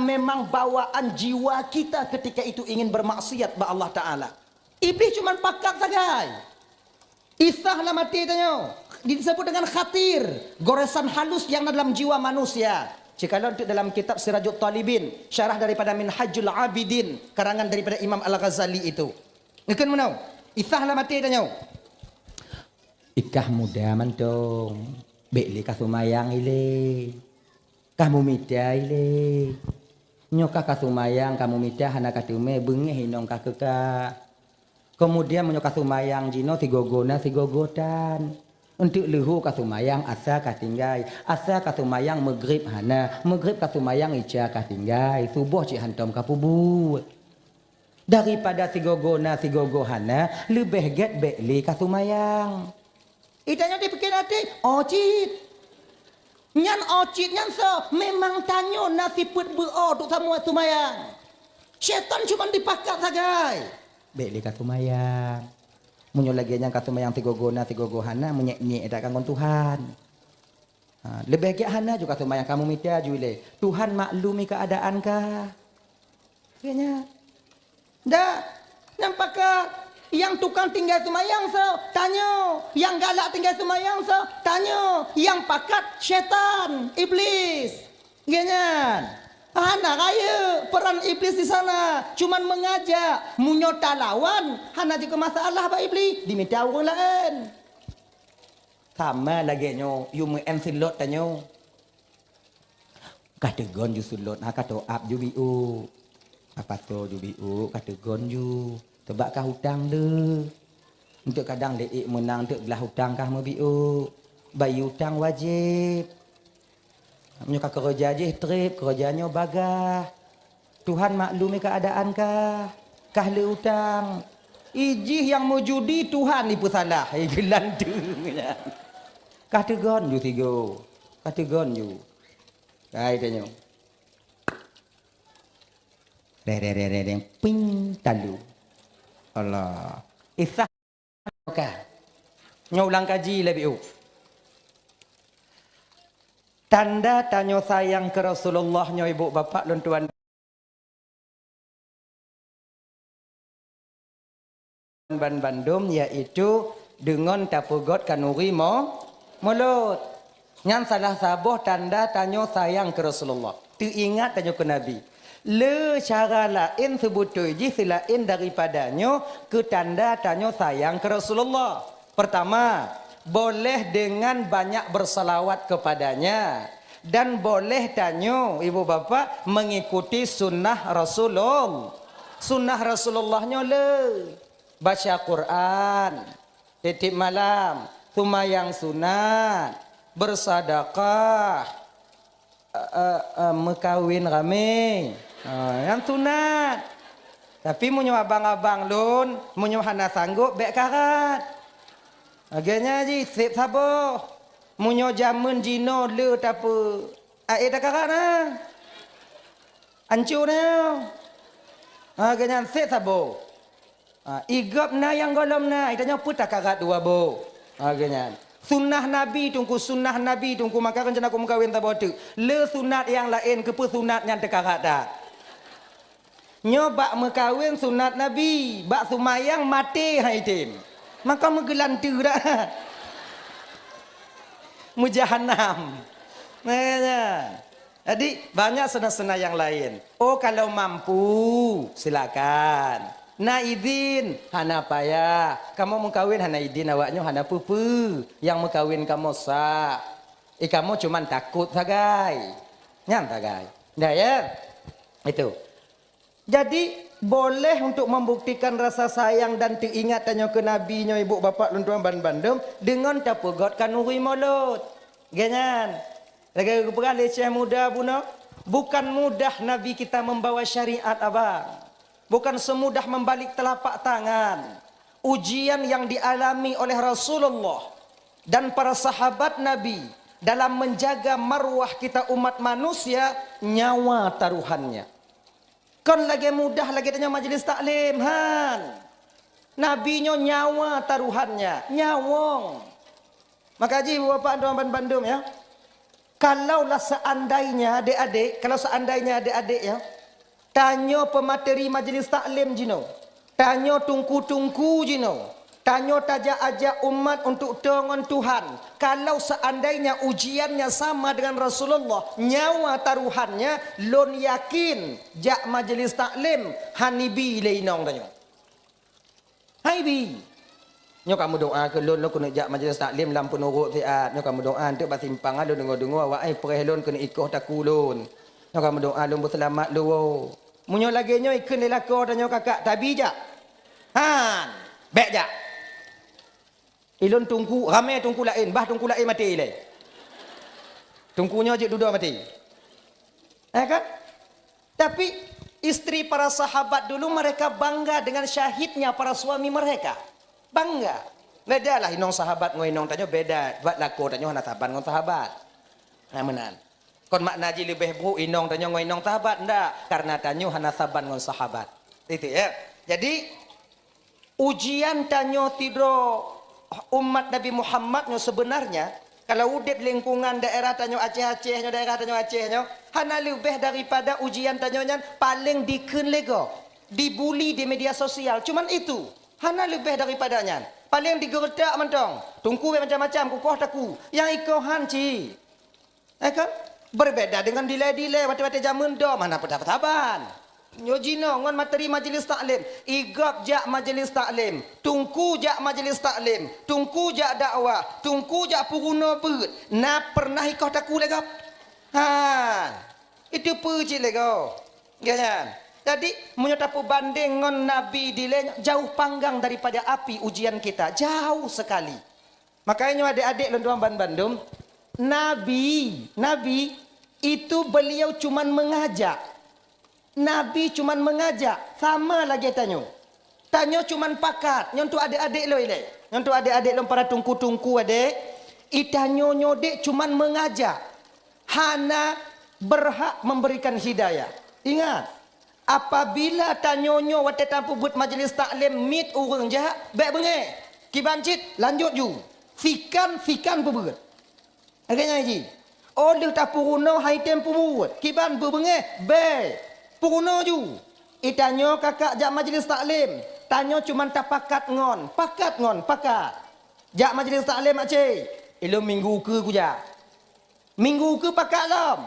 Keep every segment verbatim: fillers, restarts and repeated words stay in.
memang bawaan jiwa kita ketika itu ingin bermaksiat bak Allah Taala. Iblis cuma pakat sagai. Isah lam até tanyoe disebut dengan khatir, goresan halus yang na dalam jiwa manusia. Jikalau untuk dalam kitab Sirajut Talibin, syarah daripada Minhajul Abidin, karangan daripada Imam Al-Ghazali itu. Ngeukheun meunoe, isah lam até tanyoe. Ikah muda mantong, bék lé ka seumayang ilée. Ka meumita ilée. Nyoe ka ka seumayang, ka meumita hana ka teumé, beungéh inong ka keuka. Keumudian meunyoe ka seumayang jinoe sigogo na sigogo tan. Eunteuk leuhô ka seumayang asa ka tinggai, asa ka seumayang meugrib hana, meugrib ka seumayang ica ka tinggai, suboh cit hantom ka peubuet. Daripada sigogo na sigogo hana, leubeh gét bék lé ka seumayang. Itanyoe dipike até, oh cit. Nyan oh cit nyan soe? Memang tanyoe na sifeuet beu-o untuk samuai seumayang. Syaitan cuma dipakat sagai. Bék lé ka seumayang. Meunyoe lagée nyan ka seumayang sigogo na sigogo hana, meunyék-nyék that ka ngon Tuhan. Ha, leubeh gét hana ju ka seumayang, ka meumita ju ilée. Tuhan maklumi keuadaan kah. Kayaknya. Dah, nyang pakat, nyang tukang tinggai seumayang soe? Tanyoe. Nyang galak tinggai seumayang soe? Tanyoe. Nyang pakat syaitan, iblis. Geuhnyan. Hana rayeuk peran iblis di sana, cuman mengajak. Meunyoe talawan, hana jeuet keu masalah bak iblis, dimita ureuëng laén. Sama lagée nyoe, yue meu'en seulot tanyoe. Ka teugon ju seulot, ha ka toe ap ju biôk. Apa toe ju biôk, ka teugon ju. Teubak ka utang le. Eunteuk kadang lé ék meunang, eunteuk blah utang kah meubiôk. Bayeue utang wajéb. Meunyoe ka keureuja jih treb, keureuja nyoe bagaih. Tuhan maklumi keuadaan kah, kah le utang. Ijih nyang meujudi Tuhan ipeusalah, geulanteue nyan. Kah teugon ju sigoe, kah teugon ju. Hai tanyoe. Reh, reh, reh, reh, reh, ping, talu. Allah. Isah. Oke. Nyoe ulang kaji lé biôk. Tanda tanyoe sayang keu Rasulullah nyoe, ibu bapak lôn tuan ban bandum, yaitu deungon tapeugot kanuri mo-, mulot. Nyan salah saboh tanda tanyoe sayang keu Rasulullah. Teuingat tanyoe keu Nabi. Le cara laén seubeutôi jih seulaén daripada nyoe keu tanda tanyoe sayang keu Rasulullah. Pertama, boleh dengan banyak bersalawat kepadanya. Dan boleh tanyoe, ibu bapak, mengikuti sunnah Rasulullah. Sunnah Rasulullah nyoe le. Baca Quran, tiep-tiep malam, seumayang sunat, beusadakah, eh, eh, eh, meukawen ramé. Ha, nyan sunat. Tapi meunyoe abang-abang lôn, meunyoe hana sanggob, bék karat. Lagée nyan jih, seb saboh. Meunyoe jameun jinoe le tapeu, aé takarat na. Ancô na. Ha, lagée nyan seb saboh. Ha, igop na nyang gohlom na, itanyoe peue takarat dua boh. Ha, lagée nyan. Sunnah Nabi teungku, sunnah Nabi teungku, maka rencana ku meukawen saboh teuk. Le sunat nyang laén, keupeue sunat nyan teukarat that. Nyoe bak meukawen sunat Nabi, bak seumayang maté hai tem. Maka meugeulanteue dah. Meujahanam. Nah, nah. Jadi, banyak sunnah-sunnah yang lain. Oh, kalau mampu, silakan. Na idin, hana payah. Kamoe meukawen hana idin, awaknyoe hana peue-peue. Nyang meukawen kamoe sah. Eh, kamoe cuman takot sagai. Nyan sagai. Dah ya? Itu. Jadi, boleh untuk membuktikan rasa sayang dan teuingat tanyoe keu Nabi nyoe, ibu bapak lôn tuan ban bandum, deungon tapeugot kanuri mulot. Lagée nyan. Lagée geupeugah lé Syekh Muda bunoe, bukan mudah Nabi kita membawa syariat, abang. Bukan semudah membalik telapak tangan. Ujian yang dialami oleh Rasulullah dan para sahabat Nabi dalam menjaga marwah kita umat manusia, nyawa taruhannya. Kon lagée mudah lagée tanyoe majlis taklim, han. Nabi nyoe nyawa taruhannya, nyawöng. Maka jih, ibu bapak, tuan ban bandum, ya. Kalaulah seandainya adik-adik, kalau seandainya adik-adik ya, tanyoe peumateri majlis taklim jinoe, tanyoe tungku-tungku jinoe, tanyoe tajak-ajak umat untuk toe ngon Tuhan. Kalau seandainya ujiannya sama dengan Rasulullah, nyawa taruhannya, lôn yakin jak majlis taklim hana ibi lé inong tanyoe. Hai bi. Nyoe kamoe doa keu lôn, lôn keuneuk jak majlis taklim lam peunurot siat. Nyoe kamoe doa, eunteuk bak simpang lôn deungoe-deungoe awak ai preh lôn keuneuk ikoh takue lôn. Nyoe kamoe doa lôn beuseulamat lôn. Meunyoe lagèe nyoe ikheun lé lakoe tanyoe kakak, tabi jak. Han, bèk jak. Ilôn tungku, ramè tungku laén, bah tungku laén maté ilèe. Tungku nyoe jeuet dudoe maté. Ya kan? Tapi istri para sahabat dulu mereka bangga dengan syahidnya para suami mereka. Bangga. Bedalah inong sahabat ngon inong tanyoe beda. Sebab lakoe tanyoe hana saban ngon sahabat. Nah, meunan. Kon makna jih leubeh brok inong tanyoe ngon inong sahabat, ndak. Karena tanyoe hana saban ngon sahabat. Itu ya. Jadi, ujian tanyoe sidroe umat Nabi Muhammad nyoe sebenarnya, kalau udép lingkungan daerah tanyoe Aceh-Aceh nyoe, daerah tanyoe Aceh nyoe, hana leubeh daripada ujian tanyoe nyan paleng dikheun lé gob, dibuli di media sosial. Cuman itu, hana leubeh daripada nyan. Paleng digeuretak mantong. Tungku bèk macam-macam, kukoh takue. Nyang ikoh han cit. Eh kan? Berbeda dengan dilèe-dilèe watèe-watèe jameun dom hana peue saban. Nyoe jinoe ngon materi majlis taklim. Igob jak majlis taklim. Tungku jak majlis taklim. Tungku jak dakwah. Tungku jak peurunoe beuet. Na pernah ikoh takue lé gob? Ha. Itu peue cit lé gob. Nggih nyan. Jadi, meunyoe tapeubandeng ngon Nabi dilèe, jauh panggang daripada api ujian kita. Jauh sekali. Makanya nyoe adék-adék lôn tuan banmandum, Nabi, Nabi itu beliau cuman mengajak. Nabi cuman mengajak, sama lagèe tanyoe. Tanyoe cuman pakat, nyoe untuk adék-adék lôn ilèe. Nyoe untuk adék-adék lôn para tungku-tungku adék, i tanyoe nyoe dek cuman mengajak. Hana berhak memberikan hidayah. Ingat, apabila tanyoe nyoe watèe tapeubuet majlis taklim miet ureueng jak, bèk beungèh. Kiban cit, lanjut ju. Sikan, sikan peubeuet. Lagèe nyan jih. Oh lheueh tapeurunoe hai tem peubuet. Kiban beubeungèh, bèk. Peurunoe ju. I tanyoe kakak jak majlis taklim. Tanyoe cuman tapakat ngon, pakat ngon, pakat. Jak majlis taklim, Mak Cik. Ilôn minggu keue kujak. Minggu keue pakat lom.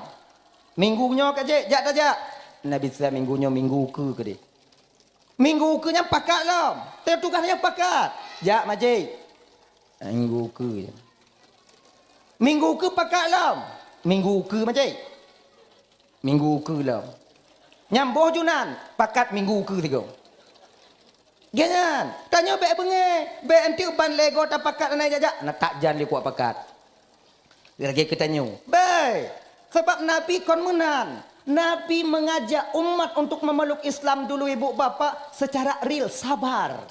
Minggu nyoe ka jeuet, jak tajak. Nabi sa minggu nyoe minggu keue keudeh. Minggu keue nyan pakat lom. Teutugas nyan pakat. Jak majik. Minggu keue. Minggu keue pakat lom. Minggu keue majik. Minggu keue lom. Nyang boh junan pakat minggu keue sigoe. Geuh nyan, tanyoe bèk beungèh, bèk eunteuk ban lego tapakat anai jak-jak, na tak jan lé kuat pakat. Lagèe keu tanyoe. Bèk, sebab Nabi kon meunan. Nabi mengajak umat untuk memeluk Islam dulu, ibu bapak, secara real, sabar.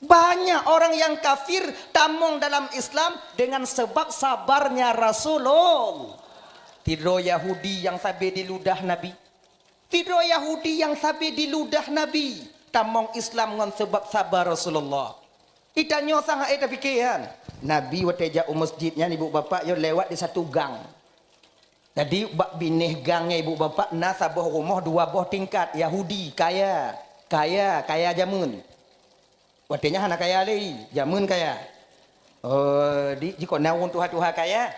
Banyak orang yang kafir tamong dalam Islam dengan sebab sabarnya Rasulullah. Sidroe Yahudi nyang sabe diludah Nabi. Sidroe Yahudi nyang sabe diludah Nabi tamong Islam ngon sabab saba Rasulullah. Itanyoe sang hana tapike nyan. Nabi watèe jak u masjid nyan, ibu bapak, yo lewat di satu gang. Jadi, bak binéh gang nyan, ibu bapak, na saboh rumoh dua boh tingkat, Yahudi, kaya, kaya, kaya jameun. Watèe nyan hana kaya lé, jameun kaya. Oh, di, jikon na ureueng tuha-tuha kaya.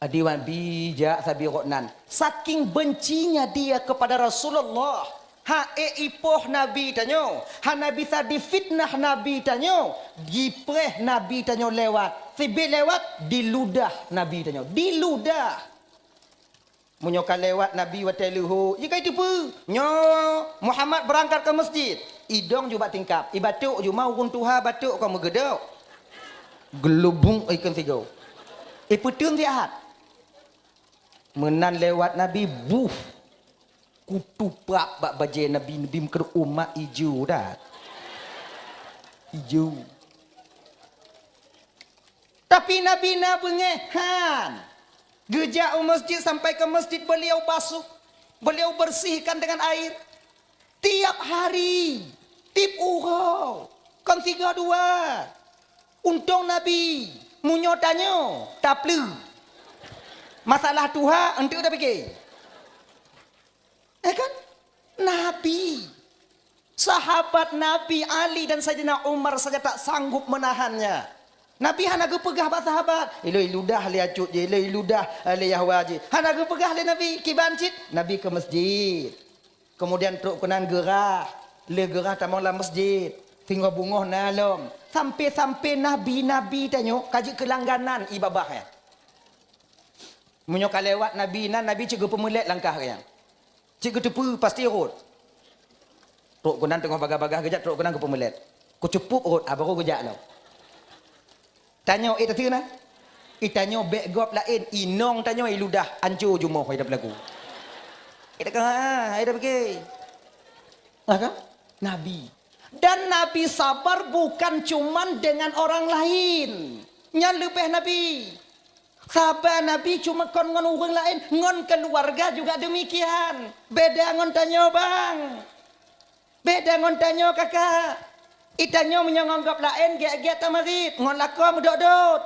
Di wan bijak sabe gobnyan. Saking bencinya dia kepada Rasulullah, ha ék ipoh Nabi tanyoe, hana bisa difitnah Nabi tanyoe, jipreh Nabi tanyoe lewat. Sibit lewat, diludah Nabi tanyoe. Diludah. Meunyoe ka lewat Nabi watèe leuhô, jih ka iteupeue, "Nyoe Muhammad beurangkat keu masjid." Idong ju bak tingkap, ibatok ju, ma ureueng tuha batok kon meugeudok. Geulubong ikheun sigoe. Ipeuteun siat. Meunan lewat Nabi, buh. Kutuprap bak bajèe Nabi, Nabi meukeureuh umat ijo that. Ijo. Tapi Nabi na beungèh han. Geujak u masjid sampai ke masjid beliau basuh, beliau bersihkan dengan air. Tiap hari, tiep uroe, kon sigoe dua. Untông Nabi, meunyoe tanyoe, tapleue. Masalah tuha, enteuk tapike. Eh kan? Nabi. Sahabat Nabi Ali dan Saidina Umar saja tak sanggup menahannya. Nabi hana geupeugah bak sahabat, "Ilôn iludah lé acut jih, ilôn iludah, eh, lé Yahwa jih." Hana geupeugah lé Nabi, kiban cit Nabi keu masjid. Keumudian trok keunan geurah, lheueh geurah tamong lam masjid. Singoh beungoh na lom. Sampai-sampai nabi-nabi tanyoe ka jeuet keu langganan ié babah nyan. Meunyoe ka lewat nabi nan, nabi cit geupeumeulet langkah geuh nyan. Cit geuteupeue pasti rhot. Trok keunan teungoh bagah-bagah geujak, trok keunan geupeumeulet. Kucupup rhot, ah, baru geujak lom. Tanyoe, eh, tateue na? Eh, tanyoe bék gob laén, inong tanyoe iludah, anco jumoh, hai dah peulaku. Eh, dah ka, hai dah pike. Ah, kan? Nabi. Dan Nabi sabar bukan cuman dengan orang lain. Nyan leubeh Nabi. Saba Nabi cuma kon ngon ureuëng laén, ngon keuluwarga juga deumikian. Beda ngon tanyoe, bang. Beda ngon tanyoe, kakak. Itanyoe meunyoe ngon gob laén, gét-gét tamarit, ngon lakoe meudot-dot.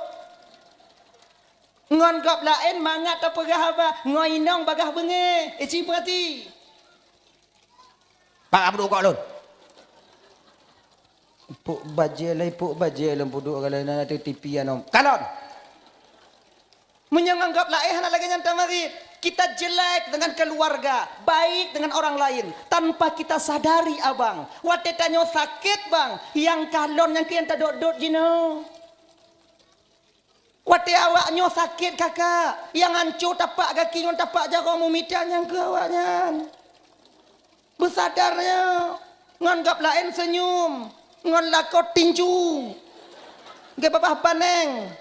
Ngon gob laén, mangat tapeugah haba, ngon inong bagah beungéh. Ici peurati. Pak Abdul Kok lôn. Puk bajée lé, puk bajée lôn puduk kalau na tu T V anom. Kalon. Meunyoe ngon gob laén hana lagée nyan tamarit, kita jelek dengan keluarga, baik dengan orang lain, tanpa kita sadari, abang. Watée tanyoe sakét, bang, nyang kalon nyang keu nyang tadot-dot jinoe. Watée awak nyoe sakét, kakak, nyang anco tapak gaki ngon tapak jaroe meumita nyang keu awak nyan. Beusadar nyoe, ngon gob laén seunyum, ngon lakoe tinju, geubabah paneng.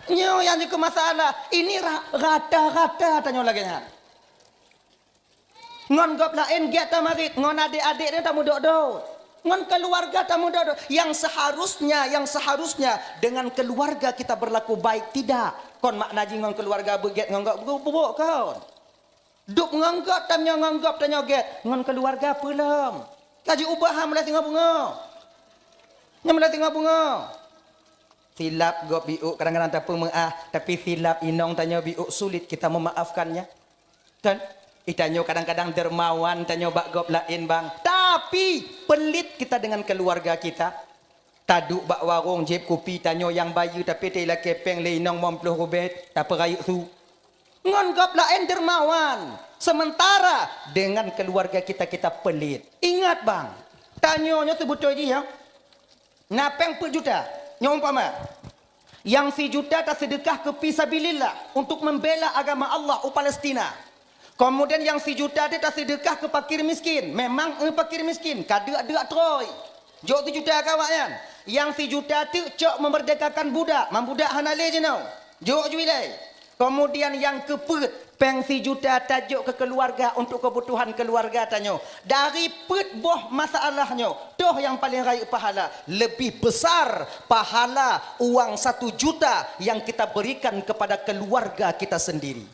Nyoe nyang jeuet keu masalah. Ini ra-, rata-rata tanyoe lagée nyan. Ngon gob laén gét tamarit, ngon adék-adék nyoe tameudot-dot. Ngon keuluwarga tameudot-dot. Nyang seharusnya, nyang seharusnya dengan keluarga kita berlaku baik, tidak. Kon makna jih ngon keuluwarga beugét ngon gob bu-, bu-, bu-, kon. Dub ngon gob tanyoe, ngon gob tanyoe gét, ngon keuluwarga peue lom. Ka jiubah ha mulai singoh beungoh. Nyoe mulai singoh beungoh. Silap gob biuk kadang-kadang tapeumeuáh, tapi silap inong tanyoe biuk sulit kita memaafkannya. Kan? Itanyoe kadang-kadang dermawan tanyoe bak gob laén, bang. Tapi pelit kita dengan keluarga kita. Taduek bak warong jieb kupi tanyoe nyang bayeue, tapi teulakée péng lé inong limong ploh rubée tapeurayeuk su. Ngon gob laén dermawan, sementara dengan keluarga kita, kita pelit. Ingat, bang, tanyoe nyoe seubeutôi jih, ya. Na péng peuet juta, nyoe umpama. Nyang sijuta taseudeukah keu fisabilillah untuk membela agama Allah u Palestina. Kemudian nyang sijuta teuh taseudeukah keu fakir miskin. Memang, eh, fakir miskin, ka deuk-deuk trôi. Jok sijuta keu awaknyan. Nyang sijuta teuh cok memerdekakan budak, mam budak hana lé jinoe. Jok ju ilée. Kemudian nyang keupeuet, péng sijuta tajok keu keuluwarga untuk keubutuhan keuluwarga tanyoe. Dari peuet boh masalah nyoe, toh nyang paleng rayeuk pahala, lebih besar pahala uang satu juta yang kita berikan kepada keluarga kita sendiri.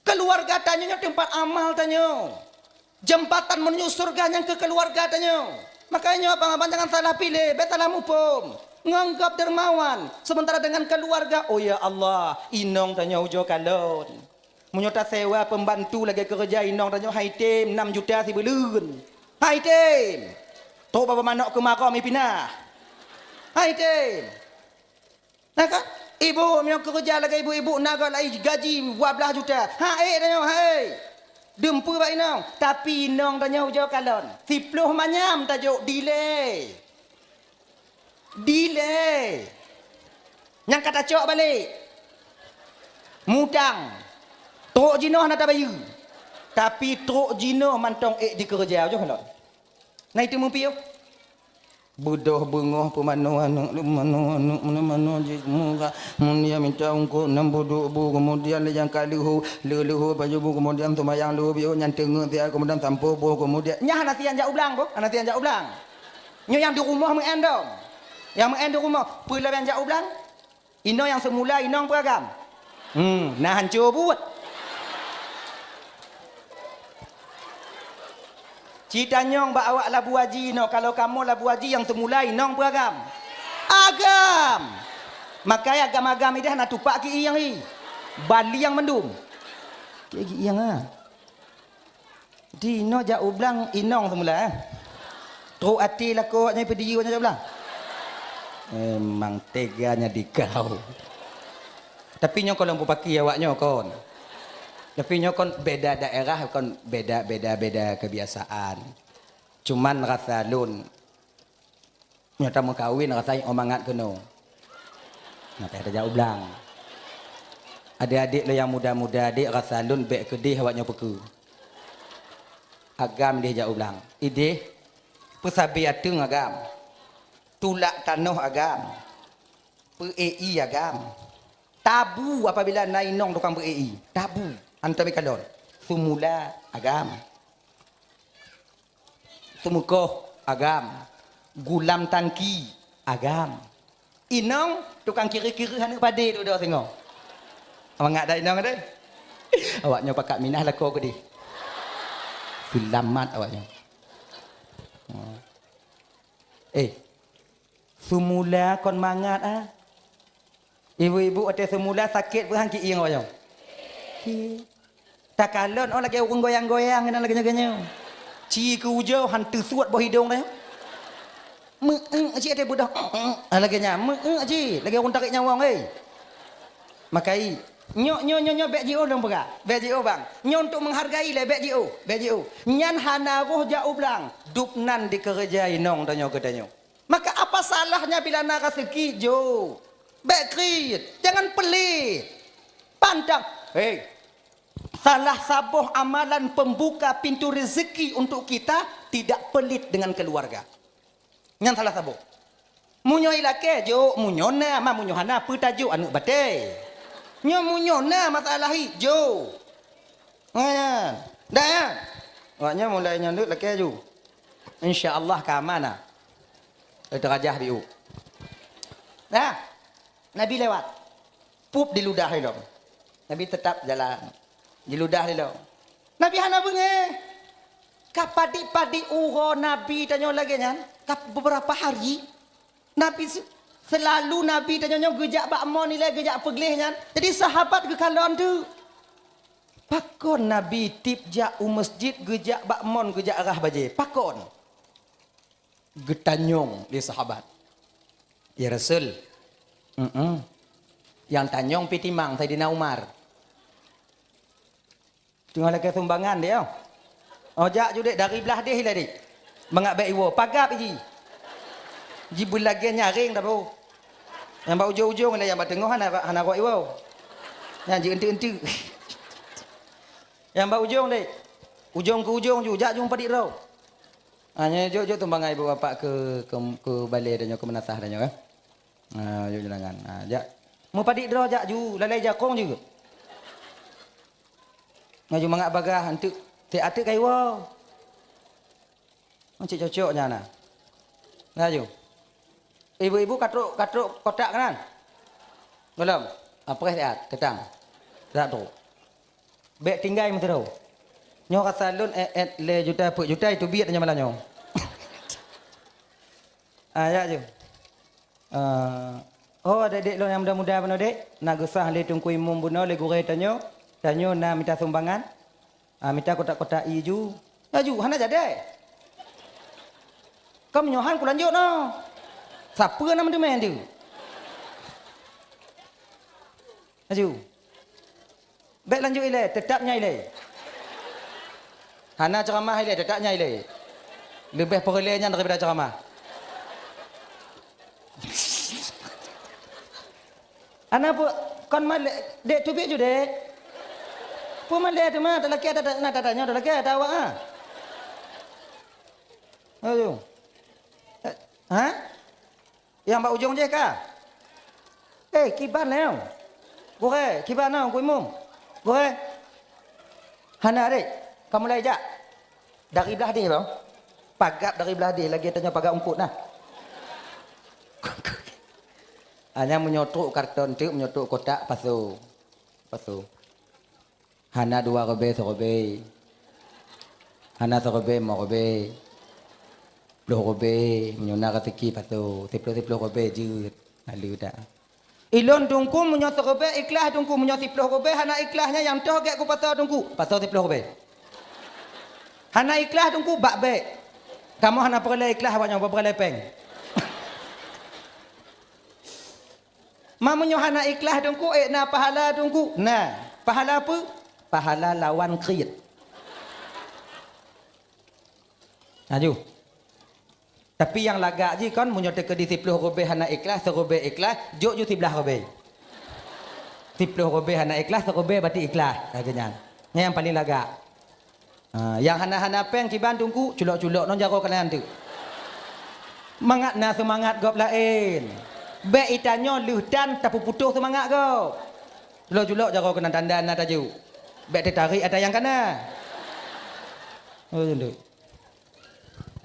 Keuluwarga tanyoe nyoe teumpat amal tanyoe. Jeumpatan meuneuju syeuruga nyang keu keuluwarga tanyoe. Makajih nyoe abang-abang jangan salah piléh, bék salah muphom. Ngon gob dermawan, sementara dengan keuluwarga, oh ya Allah, inong tanyoe ujoe kalon. Meunyoe tasewa peumbantu lagée keureuja inong tanyoe hai tem nam juta sibuleuen. Hai tem. Trok babah manok keumarôm ipinah. Hai tem. Nah kan? Ibu meunyoe keureuja lagée ibu-ibu na gob laén gaji dua blaih juta. Ha ék tanyoe, hai. Deumpeu bak inong, tapi inong tanyoe ujoe kalon. Siploh manyam tajok dilée. Dilée. Nyang ka tacok balek. Mutang. Trok jinoe hana tabayeue. Tapi trok jinoe mantong ék dikeureuja ujoe kalon. Na itu mupiôh. Beudôh beungoh peumanoe aneuk, peumanoe aneuk, meunoe manoe jih murah. Mun dia minta ungkot nam buduk bu, kemudian lé nyang ka leuhô, leuhô baju bu, kemudian seumayang leuhô biôh nyan teungeut siat, kemudian sampoe boh, kemudian nyan hana sian jak u blang bu, hana sian jak u blang. Nyoe nyang di rumoh meu'en dong. Nyang meu'en di rumoh, peue lom nyang jak u blang? Inong nyang seumula inong peue agam? Hmm, na hanco buet. Ci tanyong bak awak labu haji inoe, kalau kamoe labu haji nyang seumula inong peue agam? Agam! Makajih agam-agam ideh na tupak ki i nyang i. Baliang mandum. Keu gieng ah. Dinoe jak u blang inong seumula, eh. Trok até lakoe awaknyan peudiyeu awaknyan jak u blang. Memang teganya dikau. Tapi nyoe kon lôn peupaki awaknyoe kon. Tapi nyoe kon beda daerah, kon beda, beda, beda kebiasaan. Cuman rasa lôn, nyoe tameukawen rasa mangat keunoe. Nyoe tajak u blang. Adik-adik lôn nyang muda-muda, adik rasa lôn bék keudeh awaknyoe peukeue. Agam ideh jak u blang. Ideh, peusabe ateueng agam. Tulak tanoh agam. Peu-éi agam. Tabu apabila na inong tukang peu-éi. Tabu. Antom ikalon. Seumula agam. Seumeukoh agam. Gulam tangki agam. Inong tukang kiri-kiri aneuk padé dudoe singoh. Mangat dak inong deh. Awaknyoe pakat minah lakoe keudeh. Seulamat awaknyoe. Eh, seumula kon mangat ah. Ibu-ibu watée seumula sakét peuhan kieng awaknyoe. Takalon oh lagée ureuëng goyang-goyang keunan lagée nyoe, lagée nyoe. Ci keu ujoe han teusuet boh idong teh. Meu-eu ci até beudoh. Ah, lagée nyan, meu-eu ci lagée ureuëng tarék nyawöng, hei. Makai, nyoe, nyoe, nyoe, nyoe bék jiôh lôn peugah. Bék jiôh bang. Nyoe untuk menghargai lé, bék jiôh, bék jiôh. Nyan hana roh jak u blang. Dub nan dikeureuja inong tanyoe keu tanyoe. Maka apa salahnya bila na raseuki? Jo. Bék kriet, jangan pelit. Pantang. Hei. Salah saboh amalan pembuka pintu rezeki untuk kita tidak pelit dengan keluarga. Nyan salah saboh. Meunyoe ilakée jok, meunyoe na, ma meunyoe hana, peue tajok aneuk batée. Nyoe meunyoe na masalah hi, jok. Nyan. Dah nyan. Awaknyan mulai nyan dek lakée ju. Insya Allah ka aman ah. Teutajah biu. Nah, Nabi lewat. Pup diludah ilong. Nabi tetap jalan. Diludah ilong. Nabi hana beungéh. Ka padik-padik uroe Nabi tanyoe lagée nyan, ka beberapa hari, Nabi se-, selalu Nabi tanyoe nyoe geujak bak mon ilée, geujak peugleh nyan. Jadi sahabat geukalon teuk. Pakon Nabi tieb jak u masjid geujak bak mon geujak rhah bajée? Pakon? Geutanyong lé sahabat. Ya Rasul, mm-mm. Nyang tanyong pih timang Saidina Umar. Teungoh lakée sumbangan dia. Oh jak ju dek dari blah deh ilée dek. Mangat bék iwoe, pagab iji. Jibeulagée nyaréng dah bro. Nyang bak ujong-ujong ilée nyang bak teungoh hana, hana rot iwoe. Nyang ji enteuk-enteuk. Nyang bak ujong dek. Ujong keu ujong ju, jak ju padik droe. Ha, nyoe jok-jok tumbangai ibu bapak keu, keu, keu balée tanyoe, keu meunasah tanyoe, eh. Ha, jok jeulangan. Ha, jak. Meupadik droe jak ju, lalai jakong ju. Ngaju mangat bagah, anteuk, tiek ateuk kaiwoe. Cit cocok nyan na. Laju. Ibu-ibu ka trok, ka trok kotak kan? Belum. Ah, preh siat, teutang. Tak trok. Bék tinggai meusidroe. Nyoe rasa lôn, eh, eh, lhée juta, peuet juta, itu biet nyoe malam nyoe. Ah, ya ju. Ah, oh, adek-adek lôn nyang muda-muda bunoe dek, na geusah lé Teungku Imum bunoe lé gurée tanyoe, tanyoe na mita sumbangan. Ah, mita kotak-kotak ie ju. Laju, hana jadi. Ka meunyoe han kulanjut noh. Sapeue na meuteumé tu? Laju. Bék lanjut ilée, teutap nyan ilée. Hana ceuramah ilée, teutap nyan ilée. Leubeh peureulée nyan daripada ceuramah. Ana peue kon malée, dek teubiet ju dek. Peue malée teuma talakée ata na tata nyoe talakée ata awak ah. Ayo. Eh, ha? Nyang bak ujong jih ka? Eh, kiban lé. Gurée, kiban na Teungku Imum. Gurée. Hana dek. Ka mulai jak. Dari blah deh bang. Pagat dari blah deh lagée tanyoe pagat ungkot nah. Hanya meunyoe trok karton teuk, meunyoe trok kotak pasoe. Pasoe. Hana dua ribée siribée. Hana siribée limong ribée. Ploh ribée, meunyoe na raseuki pasoe. Siploh-siploh ribée jeuet. Haleue dak. Ilôn Teungku meunyoe siribèe ikhlas Teungku, meunyoe siploh ribèe hana ikhlas nyan nyang toh gèt kupasoe Teungku, pasoe siploh ribèe. Hana ikhlas Teungku, bak bèk. Kamoe hana peureulèe ikhlas awak nyoe, peureulèe pèng. Ma meunyoe hana ikhlas Teungku, ék na pahala Teungku? Na. Pahala peue? Pahala lawan kriet. Laju. Tapi nyang lagak jih kon, meunyoe teukeudi siploh ribèe hana ikhlas, siribèe ikhlas, jok ju siblaih ribèe. Siploh ribèe hana ikhlas, siribèe bacut ikhlas. Lagèe nyan. Nyan nyang paleng lagak. Ha, nyang hana-hana pèng kiban Teungku, culok-culok non jaroe keunan teuk. Mangat na seumangat gob laén. Bèk itanyoe lheueh tan tapeuputôh seumangat gob. Culok-culok jaroe keunan tanda na tajok. Bèk teutarek ata nyang kana. Oh, teuk.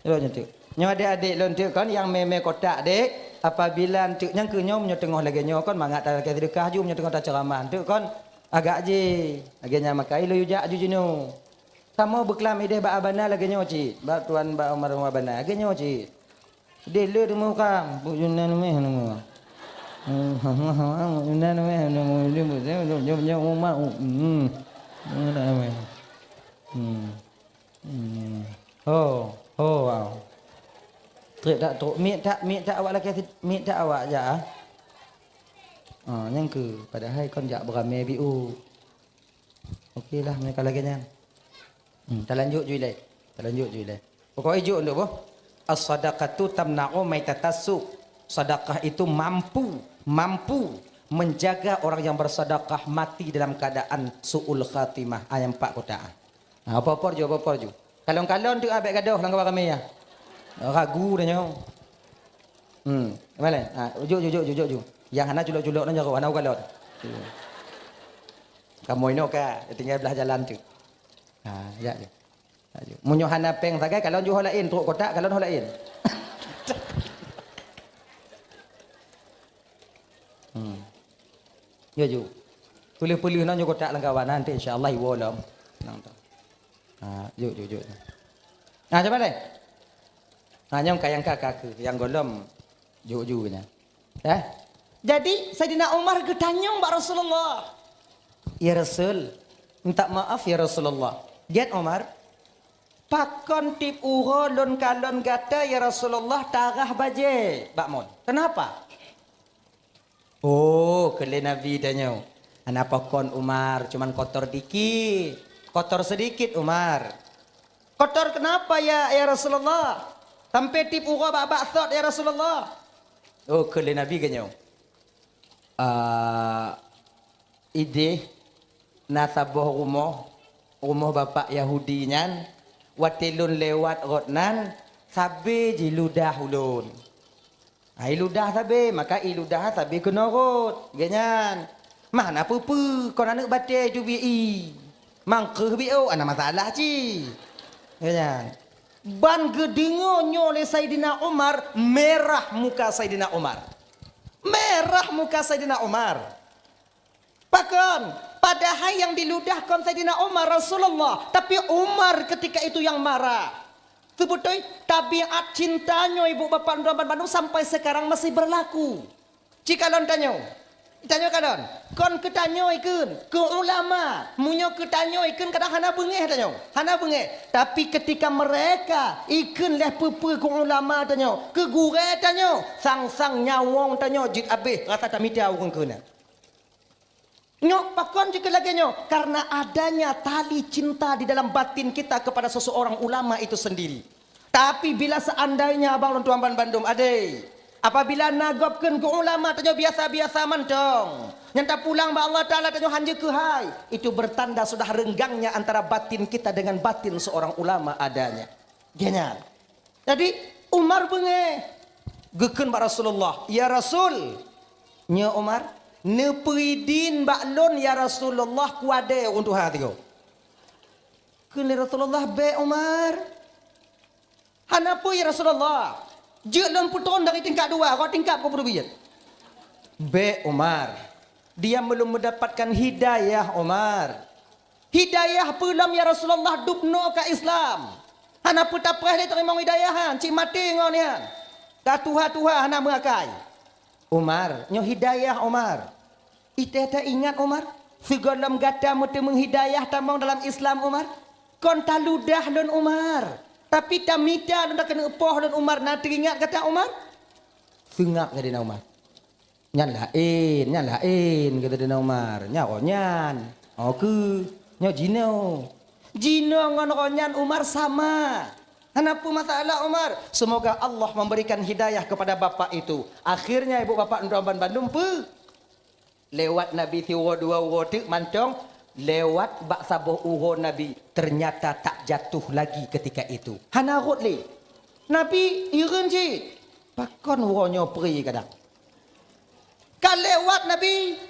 Lôn nyan teuk. Nyoe adék-adék lôn teuk kon nyang mè-mè kotak dék, apabila teuk nyang keu nyoe meunyoe teungoh lagèe nyoe kon mangat talakèe seudeukah ju meunyoe teungoh taceuramah teuk kon agak jih. Lagèe nyan maka ilôn yue jak ju jinoe. Kamoe beuklam idéh bak abana lagèe nyoe cit, bak tuan bak almarhum abana lagèe nyoe cit. Deh le teumukam, bu Yunan meh nama. Yunan meh nama. Hmm. Hmm. Ho, ho, wow. Trép tak trok, miet tak, miet tak awak lakèe sit-, miet tak awak jak ah. Ah, nyang keu padahai kon jak beramé biu. Oke lah, mereka lagèe nyan. Hmm, talanjut ju ilèe. Talanjut ju ilèe. Pokok ijok untuk boh. As-sadaqatu tamna'u maitatassu. Sedekah itu mampu, mampu menjaga orang yang bersedekah mati dalam keadaan su'ul khatimah. Ayat empat kotak. Ha, apa-apa ju, apa-apa ju. Kalon-kalon tu abek gadoh lam kawan ramai ya. Ragu dah nyoe. Hmm, mana? Ha, ujuk, ujuk, ujuk, ujuk. Yang hana culok-culok nang jaroe, hana ukalon. Kamoe inoe ka, tinggai belah jalan tu. Ha, ya, ya. Ya, ya. Meunyoe hana pèng sagai, kalon ju ho laén, trok kotak, kalon ho laén. Hmm. Ya, ju. Peuleuh-peuleuh nang ju kotak lam kawan, nanti insya Allah iwoe lom. Nang tu. Ha, ju, ju, ju. Ha, cuba deh. Ha, nyang ka, nyang ka, ka keu, nyang golom ju, ju nya. Eh? Jadi, Saidina Umar geutanyong bak Rasulullah. "Ya Rasul, minta maaf ya Rasulullah." "Gét Umar, pakon tiep uroe lôn kalon gata ya Rasulullah tarah bajée bak mon? Kenapa?" Oh, keu lé Nabi tanyoe. Hana pakon Umar, cuman kotor dikit. Kotor sedikit Umar. Kotor kenapa ya, ya Rasulullah? Sampai tiep uroe bak-bak sot ya Rasulullah. Oh, keu lé Nabi geunyoe. Ah, idéh na saboh rumoh, rumoh bapak Yahudi nyan, watée lôn lewat rot nan, sabe jiludah ulôn. Ai ludah sabe, maka i ludah sabe keunoe rot. Geuh nyan. Mah na peue-peue, kon aneuk batée teubiet i. Mangkeuh biôh, hana masalah cit. Geuh nyan. Ban geudeungoe nyoe lé Saidina Umar, merah muka Saidina Umar. Merah muka Saidina Umar. Pakon? Padahai nyang diludah kon Saidina Umar, Rasulullah. Tapi Umar ketika itu yang marah. Seubeutôi tabiat cinta nyoe ibu bapak droe ban bandum sampai sekarang masih berlaku. Ci kalon tanyoe. Tanyoe kalon. Kon keu tanyoe ikheun, keu ulama. Meunyoe keu tanyoe ikheun kadang hana beungéh tanyoe. Hana beungéh. Tapi ketika mereka ikheun lé peue-peue keu ulama tanyoe, keu gurée tanyoe, sang-sang nyawöng tanyoe jeuet abéh rasa tamita ureuëng keunan. Nyoe pakon jeuet lagée nyoe? Karena adanya tali cinta di dalam batin kita kepada seseorang ulama itu sendiri. Tapi bila seandainya abang lôn tuan ban bandum adé, apabila na gob kheun keu ulama tanyoe biasa-biasa mantong, nyang tapulang bak Allah Taala tanyoe hanjeuet keuhai, itu bertanda sudah renggangnya antara batin kita dengan batin seorang ulama adanya. Geuh nyan. Jadi Umar beungéh geukheun bak Rasulullah, "Ya Rasul, nyoe Umar, neupeuidin bak lôn ya Rasulullah kuadée ureuëng tuha tigo." Kheun lé Rasulullah, "Bék Umar." "Hana peue ya Rasulullah, jeuet lôn peutrön dari tingkat dua, rot tingkat keu peuteubiet." "Bék Umar, dia belum mendapatkan hidayah Umar." Hidayah peue lom ya Rasulullah dubnoe ka Islam. Hana peue tapreh lé teurimong hidayah nyan, cit maté ngon nyan. Ka tuha-tuha hana meuakai. Umar, nyoe hidayah Umar. Itée ta ingat Umar, sigohlom gata meuteumeung hidayah tamong dalam Islam Umar. Kon taludah lôn Umar, tapi tamita lôn takeuneuk poh lôn Umar. Na teuingat gata Umar? Seungab Saidina Umar. Nyan laén, nyan laén, kata Saidina Umar. Nyan oh nyan. Oh keu, nyoe jinoe. Jinoe ngon oh nyan Umar sama. Hana peue masalah Umar. Semoga Allah memberikan hidayah kepada bapak itu. Akhirnya ibu bapak droe ban bandum peue? Lewat Nabi siuroe dua uroe teuk mantong, lewat bak saboh uroe Nabi, ternyata tak jatuh lagi ketika itu. Hana rhot lé. Nabi hireuen cit. Pakon uroe nyoe pri kadang. Ka lewat Nabi,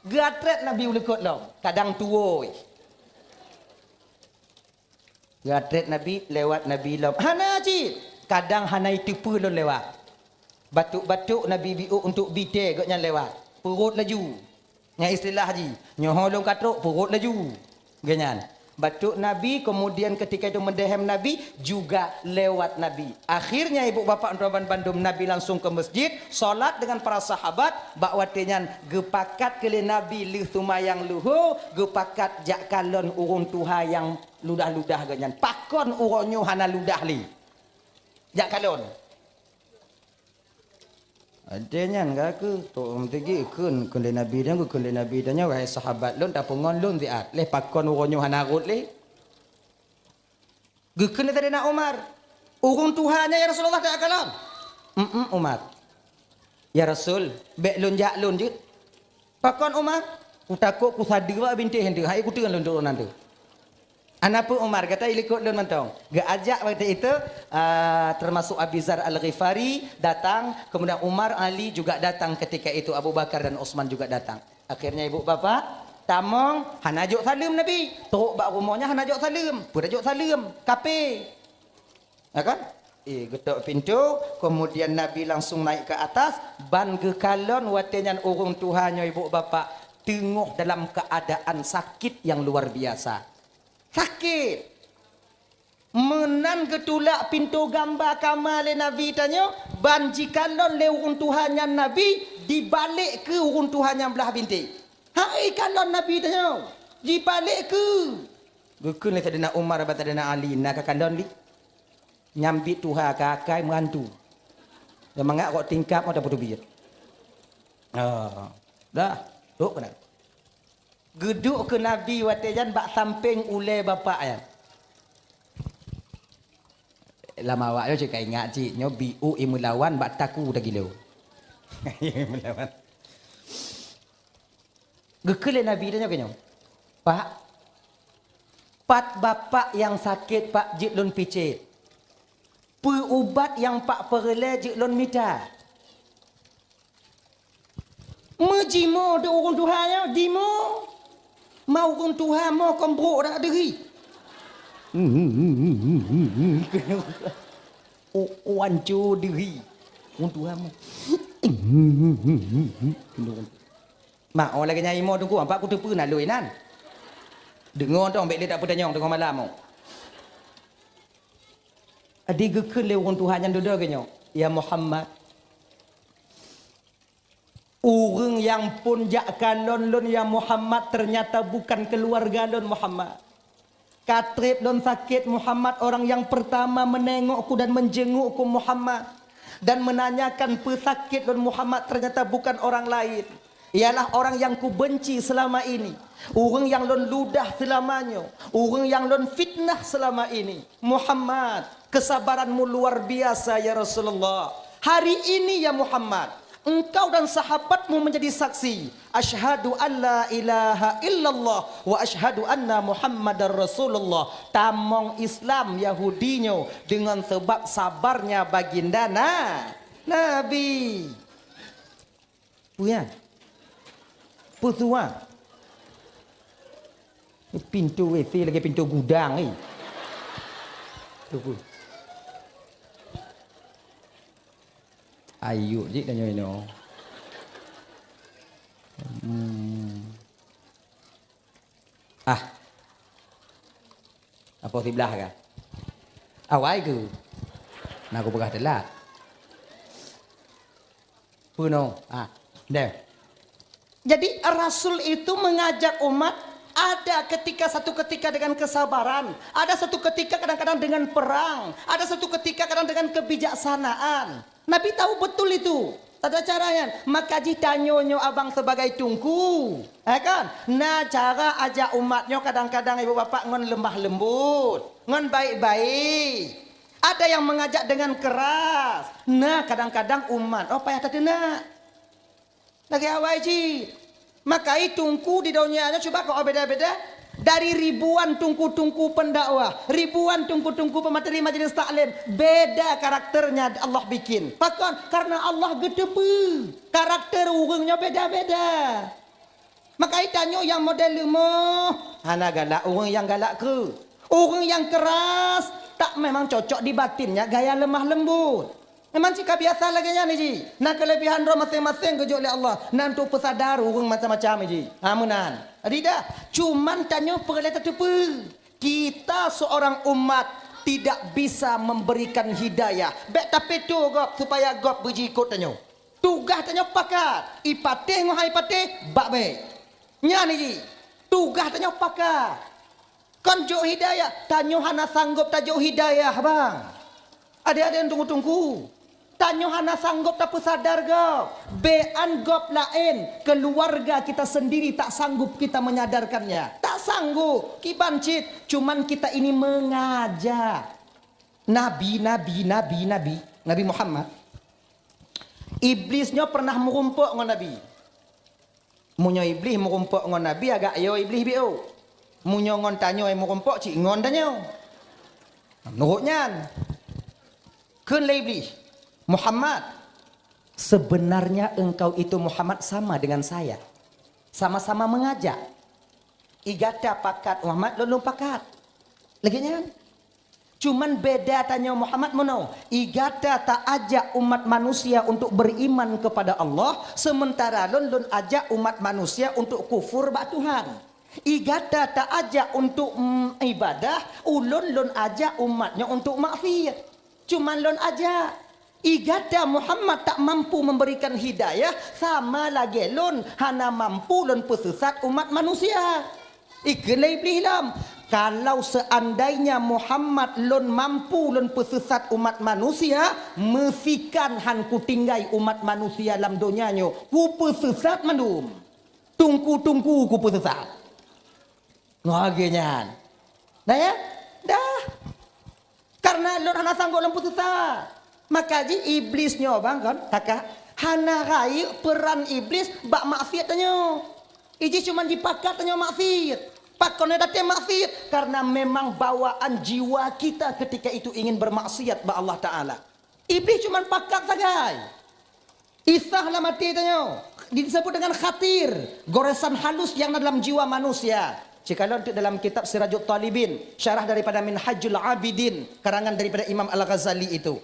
geuatrét Nabi u likot lom, kadang tuwoe. Geuatrét Nabi, lewat Nabi lom. Hana cit. Kadang hana iteupeue lôn lewat. Batuk-batuk Nabi biôh untuk bite gobnyan lewat. Peurot laju. Nyan istilah jih. Nyoe ho lôn ka trok, peurot laju. Gobnyan. Batuk Nabi, kemudian ketika itu mendehem Nabi, juga lewat Nabi. Akhirnya ibu bapak droe ban bandum Nabi langsung ke masjid, salat dengan para sahabat, bak watée nyan geupakat keu lé Nabi lheueh seumayang luho, geupakat jak kalon ureuëng tuha nyang ludah-ludah geuh nyan. Pakon uroe nyoe hana ludah lé? Jak kalon. Ada nyan ka keu tok meutigi kheun keu lé Nabi dan keu lé Nabi tanya, "Wahai sahabat lôn, tapeungon lôn siat. Lé pakon uroe nyoe hana rhot lé?" Geukheun lé Saidina Umar, "Ureuëng tuha nyan ya Rasulullah, takalon." "Em-em Umar. Ya Rasul, bék lôn jak lôn jeuet." "Pakon Umar?" "Kutakot kusadeue bak bintéh nyan teuh, hai kuteun lôn turonan teuh." "Ana peue Umar, gata ilikot lôn mantong." Geuajak waktu itu, ah, termasuk Abi Zar Al-Ghifari datang, kemudian Umar, Ali juga datang ketika itu, Abu Bakar dan Utsman juga datang. Akhirnya ibu bapak, tamong, hana jok saleuem Nabi. Trok bak rumoh nyan hana jok saleuem. Peue jok saleuem? Kape. Ya kan? Eh, geutok pintu, kemudian Nabi langsung naik ke atas, ban geukalon watée nyan ureuëng tuha nyoe ibu bapak teungoh dalam keadaan sakit yang luar biasa. Sakit! Meunan geutulak pintoe gamba kama lé Nabi tanyoe, ban jikalon lé ureuëng tuha nyan Nabi, dibalek keu ureuëng tuha nyan blah bintéh. Hai kalon Nabi tanyoe, jibalek keu. Geukheun lé Saidina Umar bak Saidina Ali, "Na kakalon lé? Nyambit tuha ka akai meuantu. Nyang mangat rot tingkap ngon tapeutubiet." Ah, dah, dok keunan. Geuduek keu Nabi watée nyan bak sampéng ulée bapak nyan. Lam awak nyoe cit ka ingat cit, nyoe biôh imeulawan bak taku tagilo. Imeulawan. Geukheun lé Nabi tanyoe keu nyoe, "Pak, pat bapak nyang sakét, Pak, jeuet lôn picét. Peue ubat nyang Pak peureulée jeuet lôn mita." Meujimoe di ureuëng tuha nyoe, jimoe. Ma ureuëng tuha mo kon brok dak deuhi. Oh, oh, anco deuhi. Ureuëng tuha mo. Ma, oh lagée nyan imo teungku, ampak kuteupeue na loi nan. Deungoe tong bék lé tak peutanyong teungoh malam. Adi geukheun lé ureuëng tuha nyan dudoe geuh nyoe, "Ya Muhammad, ureuëng nyang phon jak kalon lôn ya Muhammad, ternyata bukan keluarga lôn Muhammad. Ka treb lôn sakét Muhammad, orang yang pertama menengokku dan menjengukku Muhammad, dan menanyakan peue sakét lôn Muhammad, ternyata bukan orang lain. Ialah orang yang kubenci selama ini, ureuëng nyang lôn ludah seulama nyoe, ureuëng nyang lôn fitnah selama ini. Muhammad, kesabaranmu luar biasa ya Rasulullah. Hari ini ya Muhammad, engkau dan sahabatmu menjadi saksi. Asyhadu an la ilaha illallah wa asyhadu anna Muhammadar Rasulullah." Tamong Islam Yahudi nyoe deungon sebab sabarnya baginda na, Nabi. Peue nyan? Peue tuan? Pintoe W C lagée pintoe gudang, eh. Tunggu. Ayuk jih tanyoe inoe. Hmm. Ah. Apa siblah kah? Awai ke? Nah, aku peugah telat. Bunuh. Ah, deh. Jadi Rasul itu mengajak umat, ada ketika, satu ketika dengan kesabaran, ada satu ketika kadang-kadang dengan perang, ada satu ketika kadang dengan kebijaksanaan. Nabi tahu betul itu. Ada caranya. Maka jih tanyoe nyoe abang sebagai tungku, ya kan? Na cara ajak umat nyoe kadang-kadang ibu bapak ngon lemah lembut, ngon baik-baik. Ada yang mengajak dengan keras. Nah, kadang-kadang umat, oh, payah tateunak. Lagèe awai cit. Maka i tungku di donya nyoe cuba keu beda-beda. Dari ribuan tungku-tungku pendakwah, ribuan tungku-tungku pemateri majelis taklim, beda karakternya Allah bikin. Pakon? Karena Allah geuteupeue. Karakter ureueng nyoe beda-beda. Maka i tanyoe nyang model leumoh, hana galak ureueng nyang galak keu. Ureueng nyang keras, tak memang cocok di batinnya gaya lemah lembut. Memang cit ka biasa lagèe nyan ji. Na keulebihan droe maséng-maséng geujok lé Allah. Na untuk peusadar ureueng macam-macam ji. Ha, meunan. Jadi dah, cuman tanyoe peureulèe tateupeue. Kita seorang umat tidak bisa memberikan hidayah. Bèk tapeutoe gob supaya gob beujiikot tanyoe. Tugaih tanyoe pakat. I patéh ngon hai patéh, bak bèk. Nyan ji. Tugaih tanyoe pakat. Kon jok hidayah, tanyoe hana sanggob tajok hidayah, bang. Adé-adé tungku-tungku, tanyoe hana sanggob tapeusadar gob. Bèk an gob laén, keluarga kita sendiri tak sanggup kita menyadarkannya. Tak sanggup, kiban cit, cuman kita ini mengajak. Nabi, nabi, nabi, nabi, Nabi Muhammad. Iblis nyoe pernah meurumpok ngon Nabi. Meunyoe Iblih meurumpok ngon Nabi, agak yo Iblih biôh. Meunyoe ngon tanyoe meurumpok, cit ngon tanyoe. Meunurot nyan, kheun lé Iblih, "Muhammad, sebenarnya engkau itu Muhammad sama dengan saya. Sama-sama mengajak. I gata pakat Muhammad, lôn lôn pakat." Lagèe nyan. Cuman beda tanyoe Muhammad meunoe, i gata ta ajak umat manusia untuk beriman kepada Allah, sementara lôn, lôn ajak umat manusia untuk kufur bak Tuhan. I gata ta ajak untuk, mm, ibadah, ulôn, lôn ajak umat nyoe untuk maksiat. Cuman lôn ajak. I gata Muhammad tak mampu memberikan hidayah, sama lagèe lôn hana mampu lôn peuseusat umat manusia. Ikheun lé Iblih lom, "Kalau seandainya Muhammad lôn mampu lôn peuseusat umat manusia, meusikan han kutinggai umat manusia lam donya nyoe, kupeuseusat mandum. Tungku-tungku kupeuseusat." Ngon lagèe nyan. Dah ya? Dah. Karena lôn hana sanggob lôn peuseusat. Maka jih Iblih nyoe bang kon, takah hana rayeuk peran Iblih bak maksiat tanyoe. Ijih cuma jipakat tanyoe maksiat. Pakon datang maksiat? Karena memang bawaan jiwa kita ketika itu ingin bermaksiat bak Allah Taala. Iblih cuma pakat sagai. Isah lam até tanyoe disebut dengan khatir, goresan halus yang na dalam jiwa manusia. Cikalon tu dalam kitab Sirajut Talibin, syarah daripada Minhajul Abidin, karangan daripada Imam Al-Ghazali itu.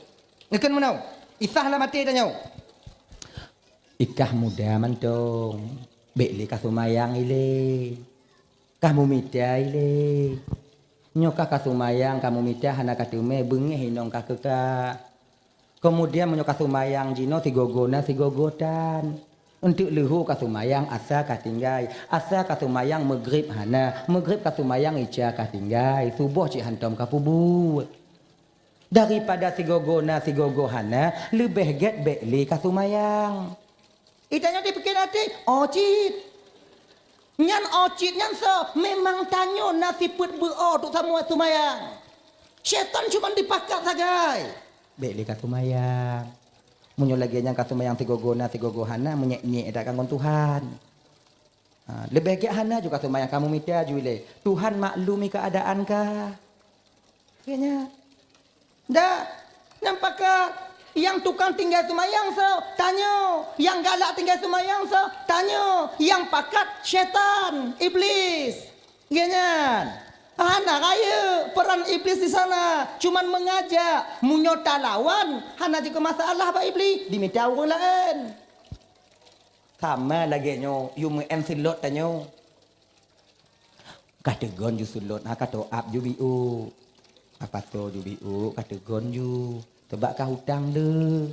Ngeukheun meunoe, isah lam até tanyoe. Ikah muda mantong, bèk lé ka seumayang ilé. Ka meumita ilé. Nyoe ka, ka seumayang, ka meumita hana ka teumé, beungéh inong ka keuka. Keumudian meunyoe ka seumayang jinoe sigoe-goe na sigoe-goe tan. Eunteuk leuhô ka seumayang asa ka tinggai. Asa ka seumayang meugrib hana, meugrib ka seumayang ica ka tinggai, suboh cit hantom ka peubuet. Daripada sigoe-goe na sigoe-goe hana, leubeh gèt bèk lé ka seumayang. Itanyoe dipike até, oh cit. Nyan oh cit nyan soe? Memang tanyoe na sifeuet beu-o teuk samuai seumayang. Syaitan cuma dipakat sagai. Bèk lé ka seumayang. Meunyoe lagèe nyan ka seumayang sigoe-goe na sigoe-goe hana, meunyèk-nyèk that ka ngon Tuhan. Ha, leubeh gèt hana ju ka seumayang, ka meumita ju ilèe. Tuhan maklumi keuadaan kah. Kayaknya. Dah, nyang pakat, nyang tukang tinggai seumayang soe? Tanyoe. Nyang galak tinggai seumayang soe? Tanyoe. Nyang pakat syaitan, Iblih. Geuh nyan. Hana rayeuk peran Iblih di sana, cuman mengajak. Meunyoe talawan, hana jeuet keu masalah bak Iblih, dimita ureueng laén. Sama lagèe nyoe, yue meu'en seulôt tanyoe. Ka teugon ju seulôt, ha, ka top up ju biôk. Ka pasoe ju biôk, ka teugon ju. Sabab ka utang le.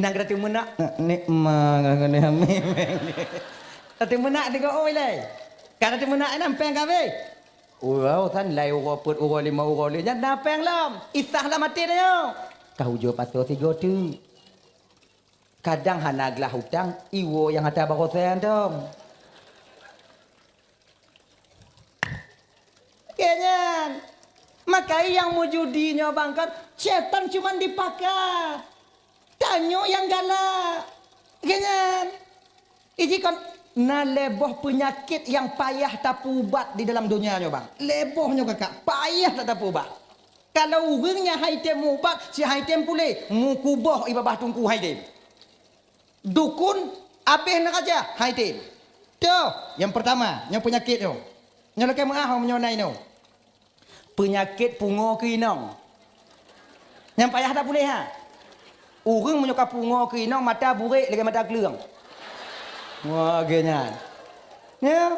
Inong ka teumeunak, "Nek ma ngon hamé." Ka teumeunak tiga oi lé. Ka teumeunak inong péng ka abéh. Uroe san lai uroe peuet, uroe limong, uroe lhèe nyan na péng lom. Isah lam até tanyoe. Ka ujoe pasoe sigoe teuk. Kadang hana glah utang, iwoe nyang ata baroe santong. Keu nyan. Maka nyang meujudi nyoe bang kan, setan cuman dipakat. Tanyoe nyang galak. Keu nyan. Iji kon na lhèe boh peunyakét nyang payah tapeuubat di dalam donya nyoe bang. Lhèe boh nyoe kakak, payah that tapeuubat. Kalau ureuëng nyang hai tem meuubat, si hai tem puléh, meukuboh i babah teungku hai tem. Dukun abéh neuraja hai tem. Toh, nyang peurtama, nyoe peunyakét nyoe. Nyoe lakèe meuah meunyoe na inoe. Peunyakét pungoe keu inong. Nyang payah that puléh ha. Ureuëng meunyoe ka pungoe keu inong mata burék lagèe mata kleueng. Wah, lagèe nyan. Ya,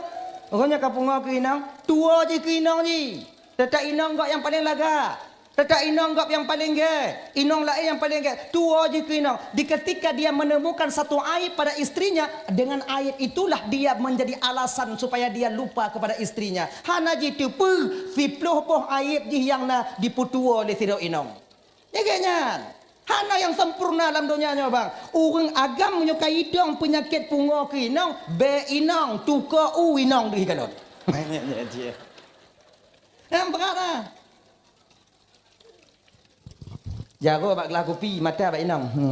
ureuëng nyoe ka pungoe keu inong, tuwoe jih keu inong jih. Teutap inong gob nyang paleng lagak. Teutap inong gob nyang paleng gèt. Inong laén nyang paleng gèt. Tuwoe jih keu inong. Di ketika dia menemukan satu aib pada istrinya, dengan aib itulah dia menjadi alasan supaya dia lupa kepada istrinya. Hana jiteupeue, siploh boh aib jih nyang na jipeutuwoe lé sidroe inong. Nyan gèt nyan. Hana nyang sempurna lam donya nyoe bang. Ureuëng agam meunyoe ka idong peunyakét pungoe keu inong, bèk inong, tukoe u inong deuh kalon. Nyang brat ah. Jaroe bak glah kupi, mata bak inong. Hmm.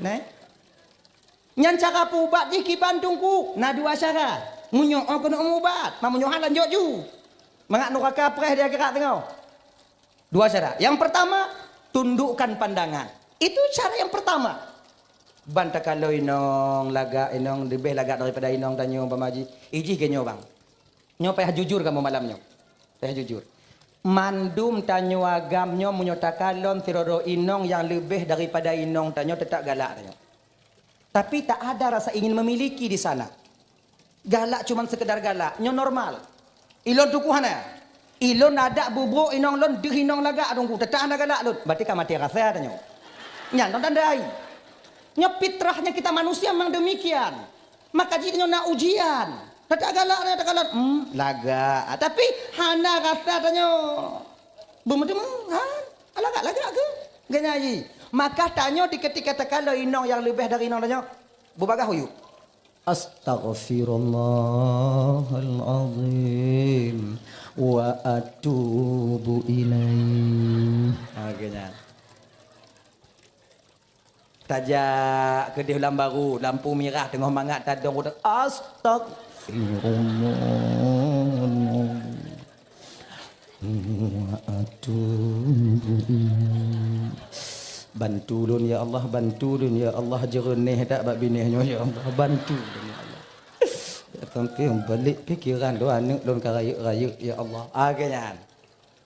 Neh. Nyan cara peuubat jih kiban teungku. Na dua cara. Meunyoe oh keuneuk meuubat, ma meunyoe hana lanjut ju. Mangat nuraka preh di akhirat teungoh. Dua cara. Yang pertama, tundukkan pandangan. Itu cara yang pertama. Ban takalon inong lagak, inong leubeh lagak daripada inong tanyoe, umpama jih. Ijih geuh nyoe bang. Nyoe payah jujur kamoe malam nyoe. Payah jujur. Mandum tanyoe agam nyoe meunyoe takalon sidroe inong nyang leubeh daripada inong tanyoe, teutap galak tanyoe. Tapi tak ada rasa ingin memiliki di sana. Galak cuman sekedar galak, nyoe normal. Ilôn tuku hana. Ilôn adak bubrok inong lôn deuh inong lagak teungku, teutap hana galak lôn. Berarti ka maté rasa tanyoe. Nyan lôn tandai. Nyoe fitrahnya kita manusia memang demikian. Maka jih nyoe na ujian. Teutap galak, teutap galak. Hmm, lagak. Ah, tapi hana rasa tanyoe. Beumeuteumé, ha? Lagak-lagak keuh? Geuhnyan jih. Maka tanyoe di ketika takalon inong nyang leubeh dari inong tanyoe, beubagaih uyueb. Astaghfirullahalazim wa atubu ilaih. Ha, geuhnyan. Tajak keudeh lam baru, lampu mirah teungoh mangat tadong udah, "Astaghfirullahalazim wa atubu ilaih." Bantu lôn ya Allah, bantu lôn ya Allah, jeureuneh that bak binéh nyoe ya Allah, bantu lôn ya Allah. Sampai balik pikiran lôn, aneuk lôn ka rayeuk-rayeuk ya Allah. Ah, geuhnyan.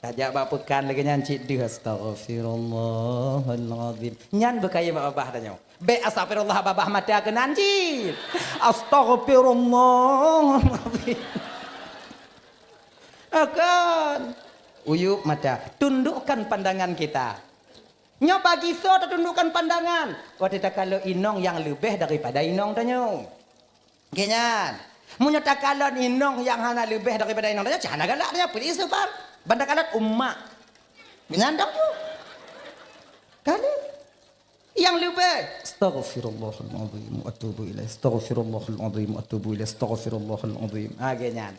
Tajak bak peukan lagèe nyan cit deuh, "Astaghfirullahalazim." Nyan beukayém bak babah tanyoe. Bèk astaghfirullah babah mata keunan cit. Astaghfirullahalazim. Akan. Uyueb mata. Tundukkan pandangan kita. Nyoe bagi soe tatundukkan pandangan? Watèe takalon inong nyang leubeh daripada inong tanyoe. Geuhnyan. Meunyoe takalon inong nyang hana leubeh daripada inong tanyoe, cit hana galak tanyoe, peue istighfar. Ban takalon umak. Geuhnyan dong tu. Kali. Nyang leubeh, "Astaghfirullahalazim wa atubu ilaih. Astaghfirullahalazim wa atubu ilaih. Astaghfirullahalazim." Ah, lagèe nyan.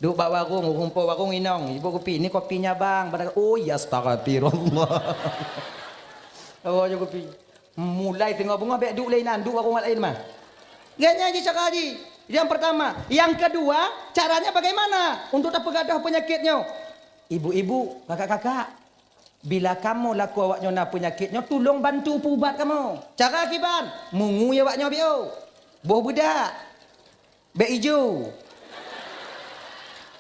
Duek bak warong, ureueng po warong inong, "Ibu kopi, ni kopinya, Bang." Padahai, "Oh, ya, astaghfirullah." Oh, ya kopi. Mulai singoh beungoh bèk duek lé inan, duek warong laén mah. Lagèe nyan jih cara jih. Yang pertama. Yang kedua, caranya bagaimana untuk tapeugadôh peunyakét nyoe? Ibu-ibu, kakak-kakak, bila kamoe lakoe awaknyoe na peunyakét nyoe, tulông bantu peuubat kamoe. Cara kiban, meungui awaknyoe biôh. Boh beudak. Bèk ijo.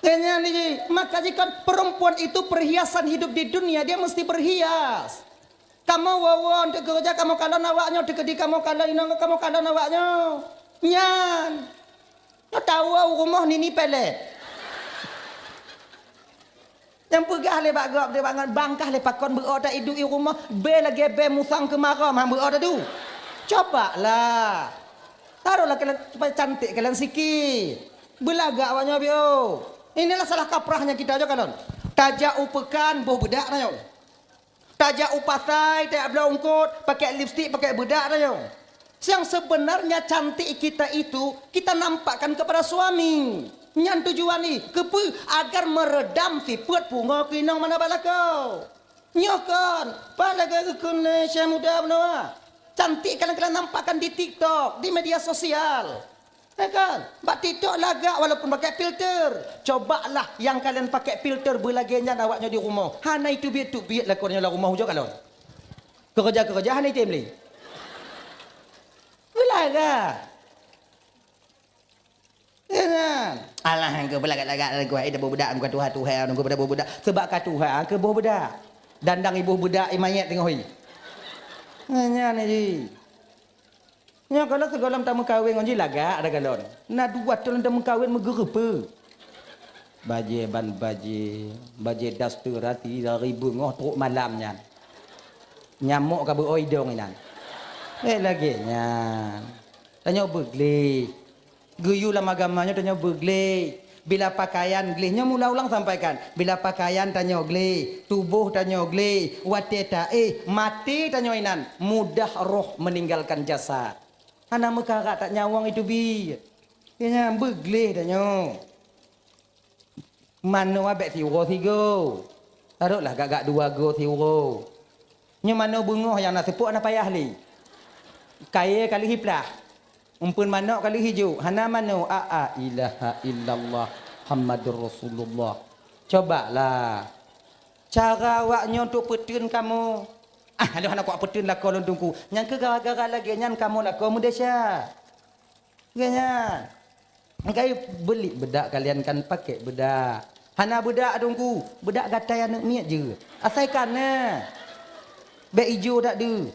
Lagèe nyan jih. Maka jih kan perempuan itu perhiasan hidup di dunia, dia mesti berhias. Kamoe woe-woe untuk keureuja, kamoe kalon awaknyoe, teukeudi kamoe kalon inong, kamoe kalon awaknyoe. Nyan. Nyoe tawoe u rumoh nini pelet. Nyang peugah lé bak gob, "Bang, bang kah lé pakon beuo ta iduek i rumoh, bèe lagèe bèe musang keumarô, han beuo ta du." Coba lah. Taroh lah kalian supaya cantik kalian sikit. Beulagak awaknyoe biôh. Inilah salah kaprahnya kita aja kalon. Tajak u peukan boh beudak tanyoe. Tajak u pasai, tajak bloe eungkôt, pakai lipstik, pakai beudak tanyoe. Yang sebenarnya cantik kita itu kita nampakkan kepada suami. Nyan tujuan jih, keupeue? Agar meredam sifeuet pungo keu inong mangat bak lakoe. Nyoe kon, pat lagèe geukheun lé Syekh Muda bunoe. Cantik kalian-kalian nampakkan di TikTok, di media sosial. Ya kan? Bak TikTok lagak walaupun pakai filter. Cobalah nyang kalian pakai filter beulagèe nyan awaknyoe di rumoh. Hana iteubiet-teubiet lakoe nyoe lam rumoh ujoe kalon. Keureuja-keureuja hana item lé. Beulagak. Ya kan? Alah, engkau beulagak-lagak, engkau hai dah boh beudak, engkau tuha-tuha, engkau pada boh beudak. Sebab ka tuha, keu boh beudak. Dandang iboh beudak, i manyét teungoh i. Nyan jih. Nyoe kalau sigohlom tameukawen ngon jih lagak ada galon. Na dua thôn tameukawen meugeureupeue. Bajèe ban bajèe, bajèe daster hati dari beungoh trok malam nyan. Nyamok ka beuoi dong inan. Eh, lagèe nyan. Tanyoe beugleh. Geuyue lam agama nyoe tanyoe beugleh. Bila pakaian gleh, nyoe mula ulang sampaikan, bila pakaian tanyoe gleh, tuboh tanyoe gleh, watèe taéh, maté tanyoe inan, mudah roh meninggalkan jasad. Hana meukarat that nyawöng iteubiet. Nyan beugleh tanyoe. Manoe bèk siuroe sigoe. Tarotlah gak-gak dua goe siuroe. Nyoe manoe beungoh nyang na seupôt hana payah lé. Kayèe ka lheueh iplah. Eumpeuen manok ka lheueh ijok, hana manoe. A, a, ilaha illallah, Muhammadur Rasulullah. Cobalah. Cara awaknyoe untuk peuteun kamoe. Ah, lôn hana kuat peuteun lakoe lôn Teungku. Nyang keu gara-gara lagèe nyan kamoe lakoe meudesya. Lagèe nyan. Engkai beulit beudak kalian kan pakai beudak. Hana beudak Teungku, beudak gatai aneuk miet jeuet. Asai ka na. Bèk ijo that deuh.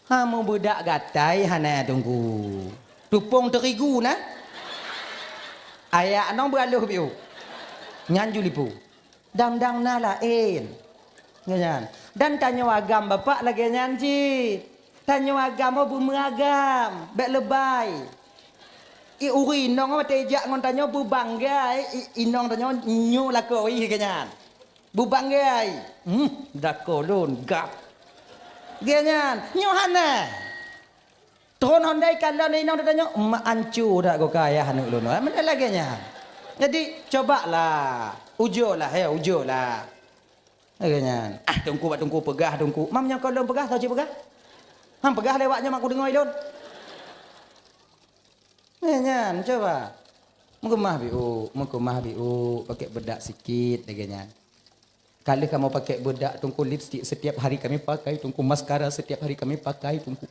Ha, meu beudak gatai hana Teungku. Tupông terigu na. Ayak nong beualoh biôh. Nyan ju lipu. Dang-dang na laén. Nyan. Dan tanyoe agam Bapak lagèe nyan cit. Tanyoe agam oh beumeuagam, bèk leubèi. I ureueng inong watèe jak ngon tanyoe beubangga, i, inong tanyoe nyoe lakoe ih geuh nyan. Beubangga. Hmm, lakoe lôn gap. Geuh nyan, nyoe hana. Tron hondai kalon inong tanyoe, mak ancu dak goka ayah aneuk lôn. Meunan lagèe nyan. Jadi, cobalah. Ujolah, ya, ujolah. Lagèe nyan. Ah, Teungku bak Teungku peugah, Teungku. Mam nyang kalon peugah, soe cit peugah? Mam peugah lewat nyoe mak kudeungoe lôn. Lagèe nyan, coba. Meukeumah biuk, meukeumah biuk, pakai beudak sikit lagèe nyan. Ka lheueh kamoe pakai beudak, Teungku, lipstik setiap hari kami pakai, Teungku, maskara setiap hari kami pakai, Teungku.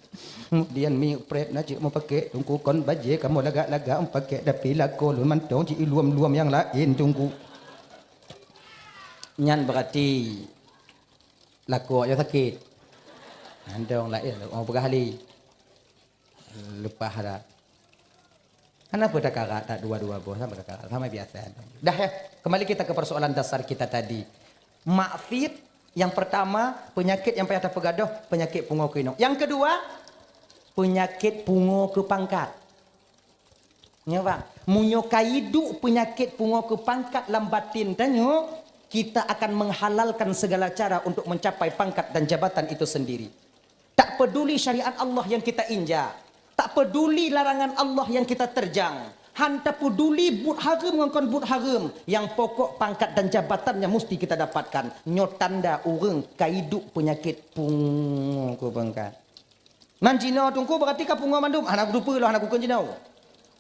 Kemudian minyeuk prep na cit meupakai, Teungku, kon bajèe kamoe lagak-lagak meupakai, tapi lakoe lôn mantong cit iluem-luem nyang laén, Teungku. Nyan berarti lakoe nyoe sakét. Mantong laén, oh, peugah lé. Leupah dah. Kenapa takarat tak dua-dua boh? Sama takarat, sama biasa. Dah ya, kembali kita ke persoalan dasar kita tadi. Maksiat yang pertama, penyakit yang payah tapeugadôh, penyakit pungo keu inong. Yang kedua, penyakit pungo keu pangkat. Nyoe bang, meunyoe ka iduek peunyakét pungo keu pangkat lam batin tanyoe, kita akan menghalalkan segala cara untuk mencapai pangkat dan jabatan itu sendiri. Tak peduli syariat Allah yang kita injak, tak peduli larangan Allah yang kita terjang, han tapeduli buet hareuem ngon kon buet hareuem, nyang pokok pangkat dan jabatannya musti kita dapatkan. Nyoe tanda ureuëng ka idup peunyakét pungo ku bangkat. Man jinoe teungku berarti ka pungo mandum. Hana kuteupeu lôn, hana kukheun jinoe.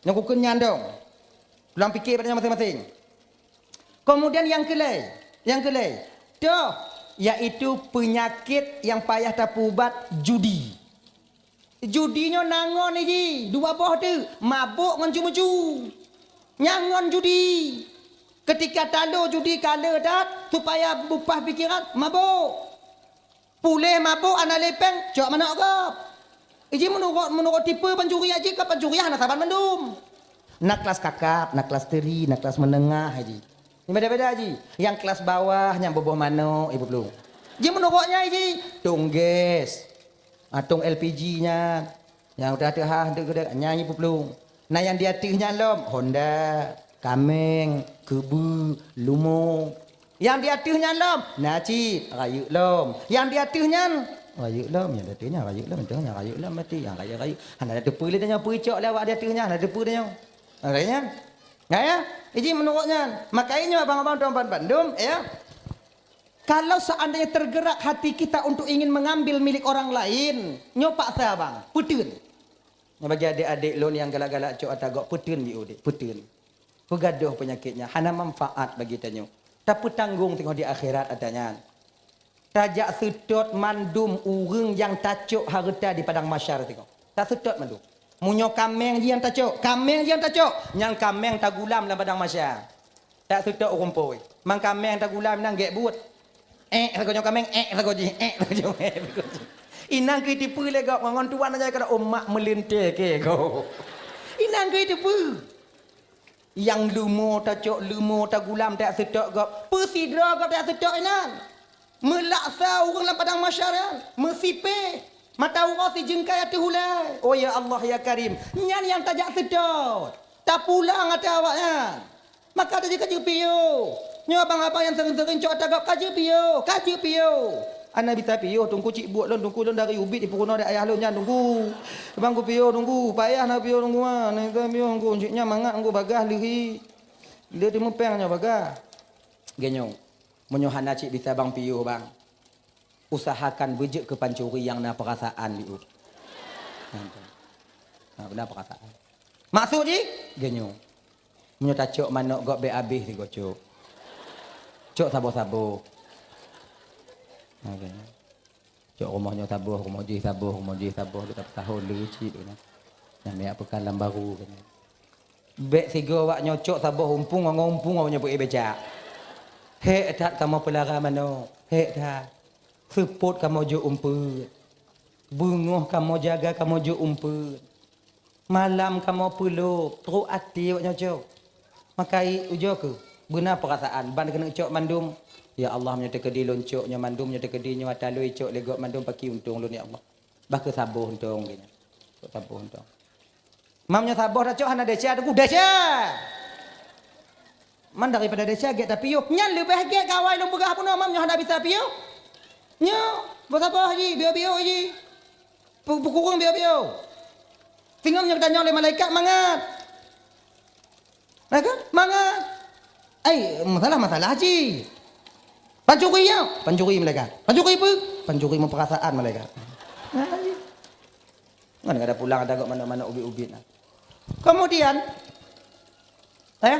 Nyang kukheun nyan dong. Ulang pike bak nyoe maséng-maséng. Kemudian yang keulhèe, yang keulhèe, toh, yaitu penyakit yang payah tapeuubat, judi. Judi nyoe na ngon iji, dua boh teuk, mabök ngon cu-meucu. Nyang ngon judi. Ketika talo judi ka le that, supaya beupah pikiran, mabök. Puléh mabök hana lé péng, cok manok gob. Iji meunurot, meunurot tipe pancuri aji ka pancuri hana saban mandum. Na kelas kakap, na kelas teri, na kelas menengah aji. Beda-beda aji. Yang kelas bawah nyang boboh manok ibu plueng. Ji meunurot nyan iji, tong gas. Ah, tong L P G nyan. Nyang udah teuhah deuek-deuek nyan ibu plueng. Na nyang di ateueh nyan lom, honda, kaméng, keubeue, leumo. Nyang di ateueh nyan lom, na cit, rayeuk lom. Nyang di ateueh nyan, rayeuk lom. Nyang di ateueh nyan, rayeuk lom. Nyang di ateueh nyan, rayeuk lom. Mati, nyang rayeuk-rayeuk. Hana na teupeu lé tanyoe, peucok lé awak di ateueh nyan, hana teupeu tanyoe. Hai nyan. Nah ya, iji meunurot nyan. Maka inyoe abang-abang tuan bandum, ya. Kalau seandainya tergerak hati kita untuk ingin mengambil milik orang lain, nyoe paksa abang, peuteun. Nah, bagi adik-adik lôn nyang galak-galak cok ata gob, peuteun biu dek, peuteun. Peugadôh peunyakét nyan, hana manfaat bagi tanyoe. Tapeutanggong teungoh di akhirat ata nyan. Tajak seutôt mandum ureuëng nyang tacok hareuta di padang mahsyar teungoh. Taseutôt mandum. Meunyoe kaméng jih nyang tacok, kaméng jih nyang tacok, nyang kaméng tagulam lam padang mahsyar. Tak seutôt ureuëng phôi. Man kaméng tagulam inan gét buet. Ék sagoe nyoe kaméng, ék sagoe jih, ék sagoe jih, ék sagoe jih. Inan keuh teupeu lé gob ngon tuan aja keuh umat meulintèe keu gob. Inan keuh teupeu. Nyang leumo tacok, leumo tagulam tajak seutôt gob. Peusidroe gob tajak seutôt inan. Meulaksa ureuëng lam padang mahsyar nyan, meusipéh, mata uroe sijeungkai ateueh ulée. Oh ya Allah ya Karim, nyan nyang tajak seutôt, tapulang ateueh awaknyan. Maka tajak ka jeuet piôh. Nyoe abang-abang nyang seuring-seuring cok ata gob ka jeuet piôh, ka jeuet piôh. Hana bisa piôh, teungku cit buet lôn, teungku lôn dari ubit jipeurunoe di ayah lôn nyan, teungku. Abang kupiôh, teungku, payah na piôh, teungku, ah. Na piôh, teungku, cit nyan mangat, teungku, bagaih leuhi. Lé teumupéng nyoe bagaih. Geuh nyoe. Meunyoe hana cit bisa bang piôh bang, usahakan beujeuet keu pancuri nyang na peurasaan, biu. Nah, beuna peurasaan. Maksud jih? Geuh nyoe. Meunyoe tacok manok gob bèk abéh sigoe cok. Cok saboh-saboh. Nah, geuh nyoe. Cok rumoh nyoe saboh, rumoh jih saboh, rumoh jih saboh, duek tapeusahôn lé cit, keunan. Nyang miyak peukan lam baru, keunan. Bèk sigoe awak nyoe cok saboh umpung, ngon umpung awak nyoe peuék becak. Hék that kamoe peulara manok, hék that. Seupôt kamoe jok umpeuet. Beungoh kamoe jaga kamoe jok umpeuet. Malam kamoe peulôp, trok até awak nyoe cok. Maka i ujoe kheueh, beuna peurasaan, ban keuneuk cok mandum. Ya Allah, meunyoe teukeudi lôn cok nyoe mandum, meunyoe teukeudi nyoe ata lôn cok lé gob mandum, pakri untông lôn, ya Allah. Bah kheueh saboh untông, geuh nyan. Cok saboh untông. Mam nyoe saboh tacok hana desya, teungku, desya. Man daripada desya gét tapiôh, nyan leubeh gét kawai lôn peugah peunoh, mam nyoe hana bisa piôh. Nyoe, boh saboh jih, biôh-biôh jih. Pu-, peukureueng biôh-biôh. Singoh nyoe geutanyong lé malaikat mangat. Nah kan? Mangat. Ai, masalah-masalah jih. Pancuri nyoe, pancuri malaikat. Pancuri peue? Pancuri meupeurasaan malaikat. Nah, jih. Ngon kada pulang ada gok manok-manok ubit-ubit nah. Kemudian, eh,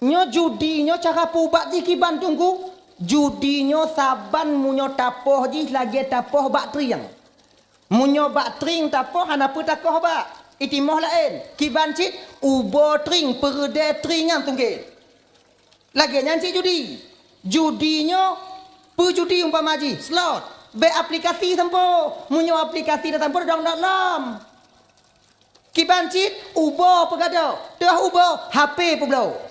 nyoe judi nyoe cara peuubat jih kiban teungku. Judi nyoe saban meunyoe tapoh jih lagèe tapoh bak trieng. Meunyoe bak trieng tapoh hana peue takoh bak, itimoh laén. Kiban cit ubo trieng, peureudée trieng nyan sungkét. Lagée nyan cit judi. Judi nyoe peue judi umpama jih, slot. Bék aplikasi sampoe. Meunyoe aplikasi na sampoe, dong-dong lom. Kiban cit ubo peugadôh, teuh ubo H P peubloe.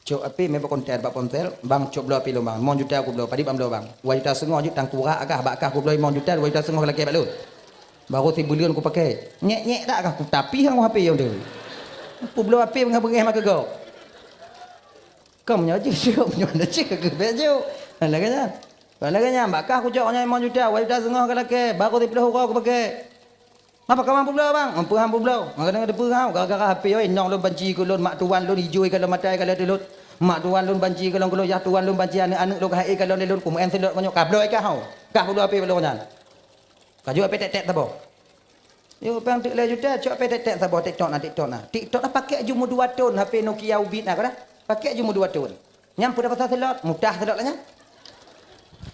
Cok api mé bak konter, bak ponsel, bang cok bloe api lom bang. Limong juta kubloe, padit bang bloe bang. Dua juta seungoh jeuet tangkurak kah, bak kah kubloe limong juta, dua juta seungoh lakée bak lôn. Baru sibuleuen kupakée. Nyek-nyek dak kah kutapi hang H P nyang tu. Kubloe api beungéh-beungéh maka gob. Kon meunyoe jeuet, jeuet, meunyoe hana jeuet, ka keuh bèk jeuet. Hana lagèe nyan. Hana lagèe nyan, bak kah kucok nyan limong juta, dua juta seungoh ka lakèe, baru siplôh uroe ka pakai. Ngapa ka mampu bloe, bang? Mampu han peubloe. Kadang-kadang teupeue hau, gara-gara H P, oi, inong lôn banci keu lôn, mak tuan lôn ijôi ka lôn mata ka lôn tulôt. Mak tuan lôn banci keu lôn, keu lôn, yah tuan lôn banci aneuk-aneuk lôn ka hai ka lôn lé lôn, keumeuen seulôt meunyoe ka bloe ka hau. Kah peubloe H P bloe nyan. Ka jeuet H P tek-tek saboh. Yo, péng teuk lhèe juta, cok H P tek-tek saboh, TikTok na, TikTok na. TikTok na pakèk jeuet meudua thôn, H P Nokia ubit na, ka dah. Pakèk jeuet meudua thôn. Nyan peue dah pasal seulôt, mutah seulôt lah nyan.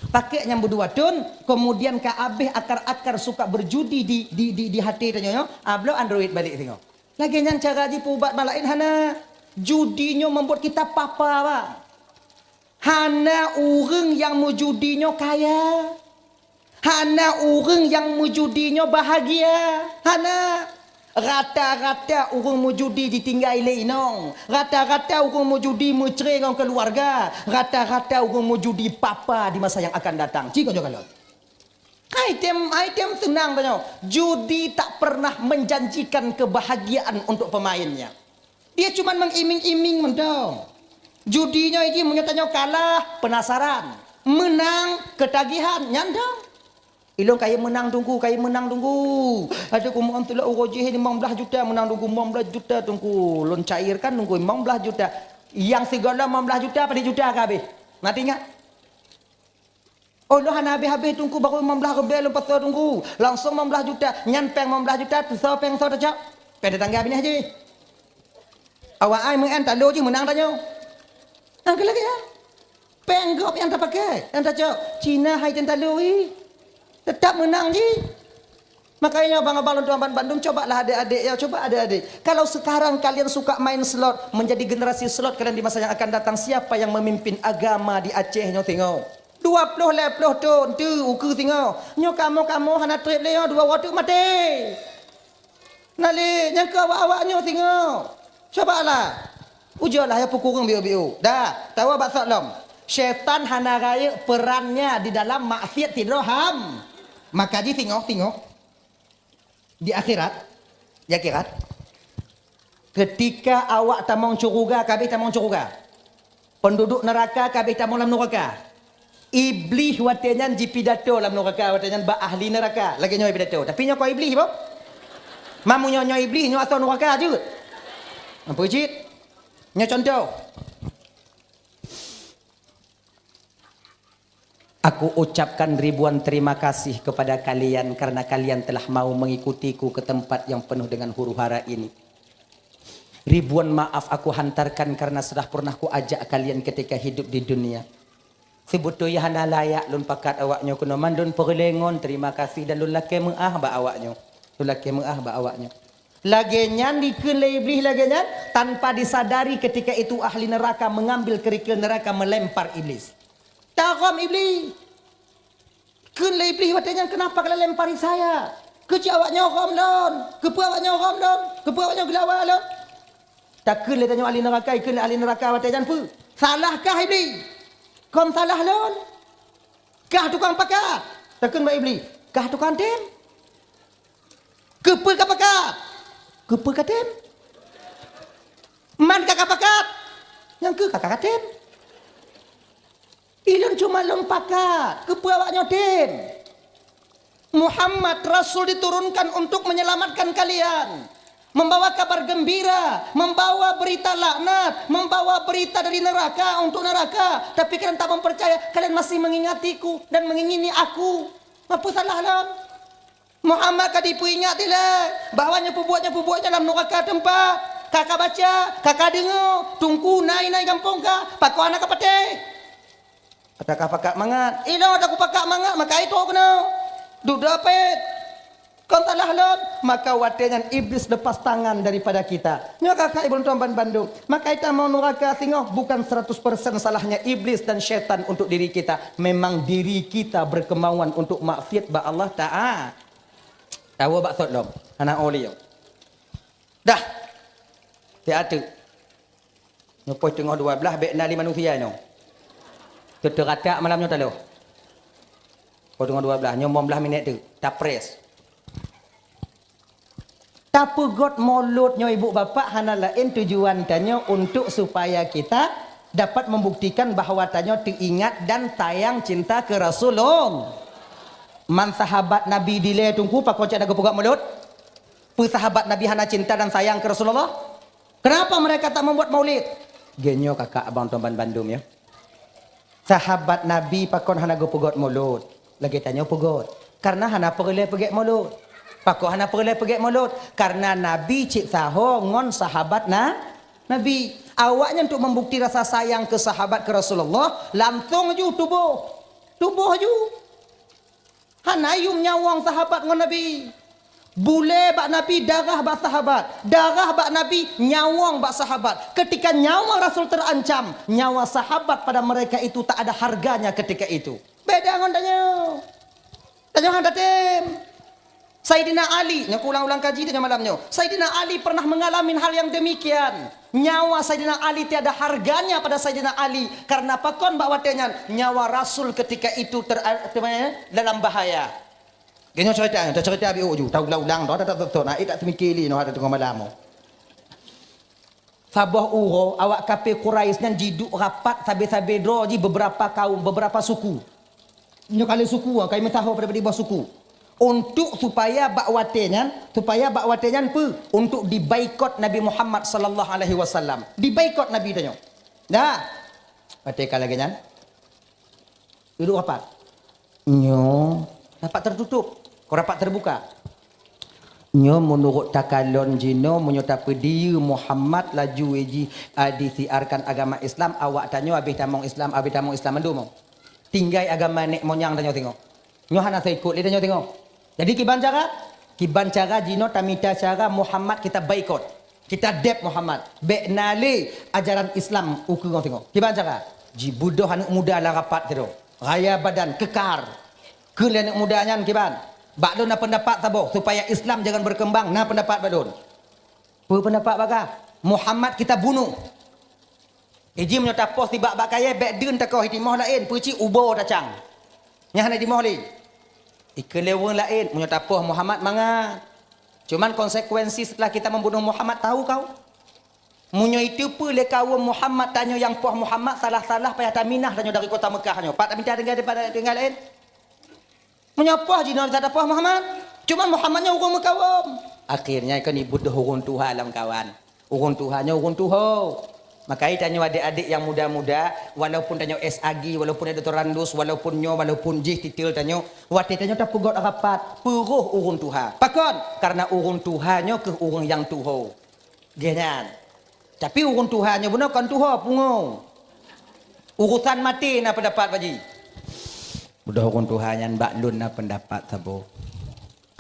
Pakèk nyan meudua thôn, kemudian ka abéh akar-akar suka berjudi di, di, di, di até tanyoe nyoe, ah, bloe Android balek singoh. Lagèe nyan cara jipeuubat bak laén hana. Judi nyoe membuat kita papa, bang. Hana ureueng nyang meujudi nyoe kaya. Hana ureueng nyang meujudi nyoe bahagia. Hana. Rata-rata ureueng meujudi jitinggai lé inong. Rata-rata ureueng meujudi meucre ngon keuluwarga. Rata-rata ureueng meujudi papa di masa nyang akan datang. Ci keuh nyoe kalon. Hai tem, hai tem seunang tanyoe. Judi tak pernah menjanjikan kebahagiaan untuk pemainnya. Dia cuman mengiming-iming mantong. Judi nyoe jih meunyoe tanyoe kalah, penasaran. Menang, ketagihan, nyan dong. Ilôn kayém meunang Teungku, kayém meunang Teungku. Aduh, kumoh tulak uroe jih limong blaih juta meunang Teungku, limong blaih juta Teungku. Lôn cairkan Teungku, limong blaih juta. Nyang sigohlom limong blaih juta, padum juta ka habéh. Na teuingat? Oh, lôn hana habéh-habéh Teungku, baru limong blaih ribèe lôn pasoe Teungku. Langsong limong blaih juta. Nyan péng limong blaih juta, teusoe péng soe tacok? Péng tetangga binéh jih. Awak ai meu'en talo jih meunang tanyoe. Nyang keu lagèe nyan. Péng gob nyang tapakai, nyang tacok. Cina hai tem talo jih. Tetap meunang jih. Makanya abang-abang lôn tuan ban bandum, cobalah adik-adik ya, coba adik-adik. Kalau sekarang kalian suka main slot, menjadi generasi slot kalian di masa yang akan datang, siapa yang memimpin agama di Aceh nyoe singoh? Dua ploh lhèe ploh thôn teu ukeue singoh. Nyoe kamoe-kamoe hana trép lé nyoe, dua uroe teuk maté. Na lé, nyang keu awak-awak nyoe singoh. Cobalah. Ujoe lah ya peukureueng biôh-biôh. Dah, tawa bak sot lom. Syaitan hana rayeuk perannya di dalam maksiat sidroe ham. Maka jih singoh-singoh. Di akhirat, di akhirat, ketika awak tamong syeuruga, ka abéh tamong syeuruga. Penduduk neuraka ka abéh tamong lam neuraka. Iblih watèe nyan jipidato lam neuraka, watèe nyan bak ahli neuraka. Lagèe nyoe pidato. Tapi nyoe kon Iblih, boh. Mamu nyoe, nyoe Iblih, nyoe asoe neuraka jeuet. Ampôn cit. Nyoe contoh. Aku ucapkan ribuan terima kasih kepada kalian karena kalian telah mau mengikutiku ke tempat yang penuh dengan huru-hara ini. Ribuan maaf aku hantarkan karena sudah pernah kuajak kalian ketika hidup di dunia. Sibeutôi hana layak lôn pakat awak nyoe keunoe, mandum peureulèe ngon terima kasih dan lôn lakèe meu'ah bak awak nyoe. Lôn lakèe meu'ah bak awak nyoe. Lagèe nyan dikheun lé Iblih lagèe nyan, tanpa disadari ketika itu ahli neraka mengambil kerikil neraka melempar Iblis. Tarhom Iblih. Kheun lé Iblih watèe nyan, "Kenapa kalian lempari saya? Keuci awak nyoe rhom lôn? Keupeue awak nyoe rhom lôn? Keupeue awak nyoe geulawa lôn?" Takheun lé tanyoe ahli neuraka, ikheun lé ahli neuraka watèe nyan peue? "Salahkah Iblih? Kon salah lôn? Kah tukang pakat?" Takheun bak Iblih, "Kah tukang tem?" Keupeue kapakat? Keupeue katem? Man kakapakat? Nyang keuh kakatem. Ilôn cuma lôn pakat. Keupeue awak nyoe tem? Muhammad, Rasul diturunkan untuk menyelamatkan kalian. Membawa kabar gembira, membawa berita laknat, membawa berita dari neraka untuk neraka. Tapi kalian tak mempercaya, kalian masih mengingatiku dan mengingini aku. Apa salah lôn? Muhammad ka jipeuingat ilèe bahwa nyoe peubuet, nyoe peubuet nyoe lam nuraka teumpat. Ka kabaca, ka kadeungoe, Teungku na inan gampông kah, pakon hana kapatéh. Ata kapakat mangat, ilôn ata kupakat mangat, maka itu keunoe. Dudoe pet. Kon salah lôn, maka watèe nyan Iblis lepas tangan daripada kita. Nyoe ka keuh ibu tuan ban bandum. Maka ita mau nuraka singoh bukan seratus persen salahnya Iblis dan syaitan untuk diri kita. Memang diri kita berkemauan untuk maksiat bak Allah Taala. Tawoe bak sot lom, hana olée. Dah. Siat teuk. Nyoe poh teungoh dua blaih bèk na lé manusia nyoe. Teuteu ratak malam nyoe taloh. Poh teungoh dua blaih, nyoe limong blaih minèt teuk. Tapres. Tapeugöt mulod nyoe ibu bapak hana laén tujuan tanyoe untuk supaya kita dapat membuktikan bahwa tanyoe teuingat dan sayang cinta keu Rasulullah. Man sahabat Nabi dilée teungku pakon cit hana geupeugét mulod? Peue sahabat Nabi hana cinta dan sayang keu Rasulullah? Kenapa mereka tak membuat maulid? Geunyoe kakak abang tuan ban bandum ya. Sahabat Nabi pakon hana geupeugét mulod? Lagée tanyoe peugét. Karena hana peureulée peugét mulod. Pakon hana peureulée peugét mulod? Karena Nabi cit saho ngon sahabat na Nabi. Awaknyan untuk membukti rasa sayang ke sahabat ke Rasulullah, langsung ju tuboh. Tuboh ju. Hana yum nyawöng sahabat ngon Nabi. Bulée bak Nabi, darah bak sahabat. Darah bak Nabi, nyawöng bak sahabat. Ketika nyawa Rasul terancam, nyawa sahabat pada mereka itu tak ada harganya ketika itu. Beda ngon tanyoe. Tanyoe hana tem. Saidina Ali, nyoe ulang-ulang kaji tanyoe malam nyoe. Saidina Ali pernah mengalami hal yang demikian. Nyawa Saidina Ali tiada harganya pada Saidina Ali. Karena pakon bak watée nyan nyawa Rasul ketika itu ter, ter, dalam bahaya. Geunyoe cerita, cerita abi uju, tahu ulang-ulang, tahu tak betul, nak tak semikir li, noh ada tengah malam. Saboh uroe awak kafé Quraisy nyan jiduek rapat sabe-sabe droe jih beberapa kaum, beberapa suku. Nyoe kali suku, kami tahu pada di bawah suku. Untuk supaya bak watée nyan, supaya bak watée nyan pe untuk dibaikot Nabi Muhammad sallallahu alaihi wasallam. Dibaikot Nabi tanyoe. Dah. Watée ka lagée nyan. Duduek rapat. Nyoe rapat tertutup, kon rapat terbuka. Nyoe menurut takalon jinoe meunyoe tapeudieu Muhammad laju jih disiarkan agama Islam, awak tanyoe habéh tamong Islam, habéh tamong Islam mandum. Tinggai agama nek monyang tanyoe singoh. Nyoe hana seikot lé tanyoe singoh. Jadi kiban cara? Kiban cara jinoe tamita cara Muhammad kita baikot. Kita deb Muhammad. Bék na lé ajaran Islam ukeue singoh. Kiban cara? Jibeudôh aneuk muda lam rapat keudroe. Raya badan, kekar. Keu lé aneuk muda nyan kiban? Bak lôn na pendapat saboh, supaya Islam jangan berkembang, na pendapat bak lôn. Peue pendapat bagah? Muhammad kita bunuh. Iji meunyoe tapoh sibak bak kayée, bék deun takoh timoh laén, peucit ubo tacang. Nyan hana timoh lé. Ikeu lé ureuëng laén, meunyoe tapoh Muhammad mangat. Cuman konsekuensi setelah kita membunuh Muhammad tahu kau? Meunyoe itu peue lé kawöm Muhammad tanyoe nyang poh Muhammad salah-salah payah taminah tanyoe dari kota Mekah nyoe. Pat taminah tinggai daripada tinggai laén? Meunyoe poh jinoe bisa tapoh Muhammad. Cuman Muhammad nyoe ureuëng meukawöm. Akhirnya kan ibeudôh ureuëng tuha lam kawan. Ureuëng tuha nyoe ureuëng tuho. Makai tanyoe adik-adik yang muda-muda, walaupun tanyoe S A G, walaupun doktorandus, walaupun nyoe, walaupun jih titel tanyoe, watée tanyoe tapeugöt rapat, peuroh ureuëng tuha. Pakon? Karena ureuëng tuha nyoe keuh ureuëng nyang tuho. Geuh nyan. Tapi ureuëng tuha nyoe bunoe kon tuho, pungo. Urusan maté na pendapat baji. Udah ureuëng tuha nyan bak lôn na pendapat saboh.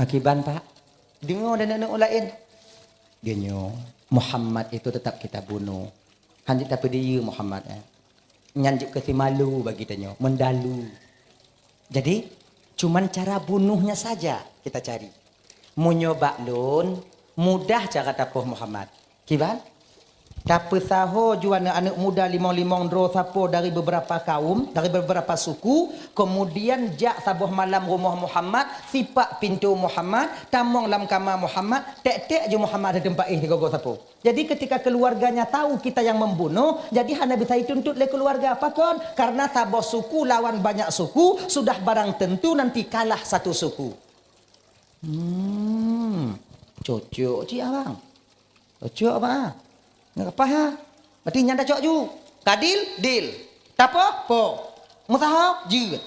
Akiban, Pak? Deungoe dan aneuk laén. Geunyoe, Muhammad itu tetap kita bunuh. Hanjeuet tapeudieu Muhammad, eh. Nyan jeuet keu simalu bagi tanyoe, mendalu. Jadi, cuman cara bunuhnya saja kita cari. Meunyoe bak lôn, mudah cara tapoh Muhammad. Kiban? Tapeusaho ju aneuk-aneuk muda limong-limong droe sapo dari beberapa kaum, dari beberapa suku, kemudian jak saboh malam rumoh Muhammad, sipak pintoe Muhammad, tamong lam kama Muhammad, tek-tek ju Muhammad di teumpat éh sigoe-goe sapo. Jadi ketika keluarganya tahu kita yang membunuh, jadi hana bisa dituntut lé keluarga. Pakon? Karena saboh suku lawan banyak suku sudah barang tentu nanti kalah satu suku. Hmm, cocok cit abang. Cocok abang ah. Nggak apa ha. Berarti nyan dah cocok ju. Kadil, dil. Tapoh, poh. Musaho, jeuet.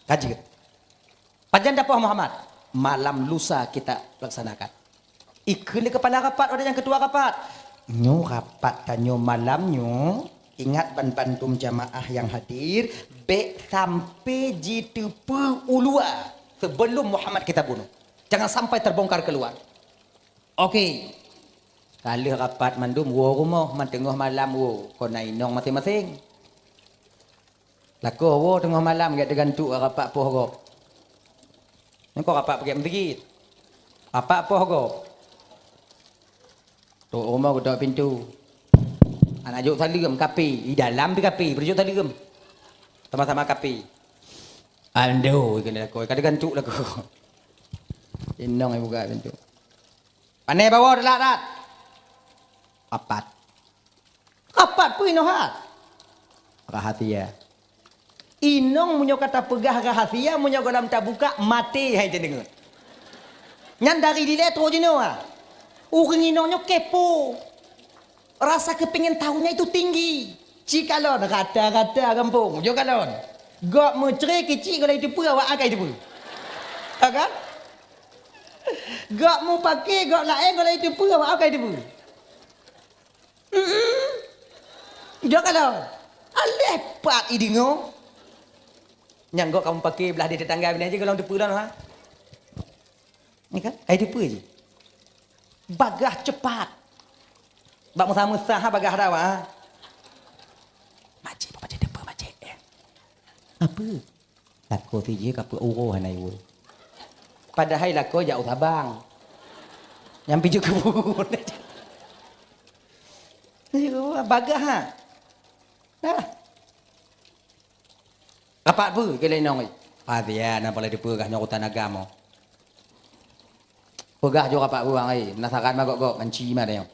Ka jeuet. Pajan dapoh Muhammad? Malam lusa kita laksanakan. Ikheun lé kepala rapat, ada nyang ketua rapat. Nyoe rapat tanyoe malam nyoe, ingat ban bandum jamaah nyang hadir, bék sampai jiteupeu ulua sebelum Muhammad kita bunuh. Jangan sampai terbongkar keluar. Oke. Ka lheueh rapat mandum woe rumoh, man teungoh malam woe, kon na inong maséng-maséng. Lakoe woe teungoh malam gét teugantuk rapat poh gob. Nyan kon rapat peuget meuseujid. Rapat poh gob. Trok rumoh geutok pintoe. Aneuk jok saleuem, kape. Di dalam pi kape, beujok saleuem. Sama-sama kape. Ando, keuneuk lakoe, ka teugantuk lakoe. Inong buka pintoe. Pane bawoe teulat that. Rapat. Rapat peue inoe that? Rahasia. Inong meunyoe ka tapeugah rahasia, meunyoe gohlom tabuka, maté hai teudeungoe. Nyan dari dilée trok jinoe, ha. Ureuëng inong nyoe kepo. Rasa keupengen tahu nyan itu tinggi. Ci kalon, rata-rata gampông. Ujoe kalon. Gob meucre keucik gohlom teupeue, awak akai teupeue. Ha kan? Gob mupake, gob laén gohlom teupeue, awak akai teupeue. Mm-mm. Ujoe kalon. Aléh pat ideungoe. Nyang gob kamoe pake blah di tetangga binéh jih gohlom teupeue lom, ha? Ni kan? Kai teupeue jih. Bagah cepat. Bak meusa-meusa ha bagah dah, ha. Makcik, pakcik teupeue, makcik, eh. Apa? Lakoe sijih ka peuet uroe hana iwoe. Padahai lakoe jak u Sabang. Nyang pih jeuet keu buet. Ayo, bagah, ha. Dah. Rapat peue keu lé inong, eh? Padia na peureulée teupeugah nyoe urusan agama. Peugah jih rapat peue, bang, eh? Penasaran ma gob-gob, manci ma tanyoe.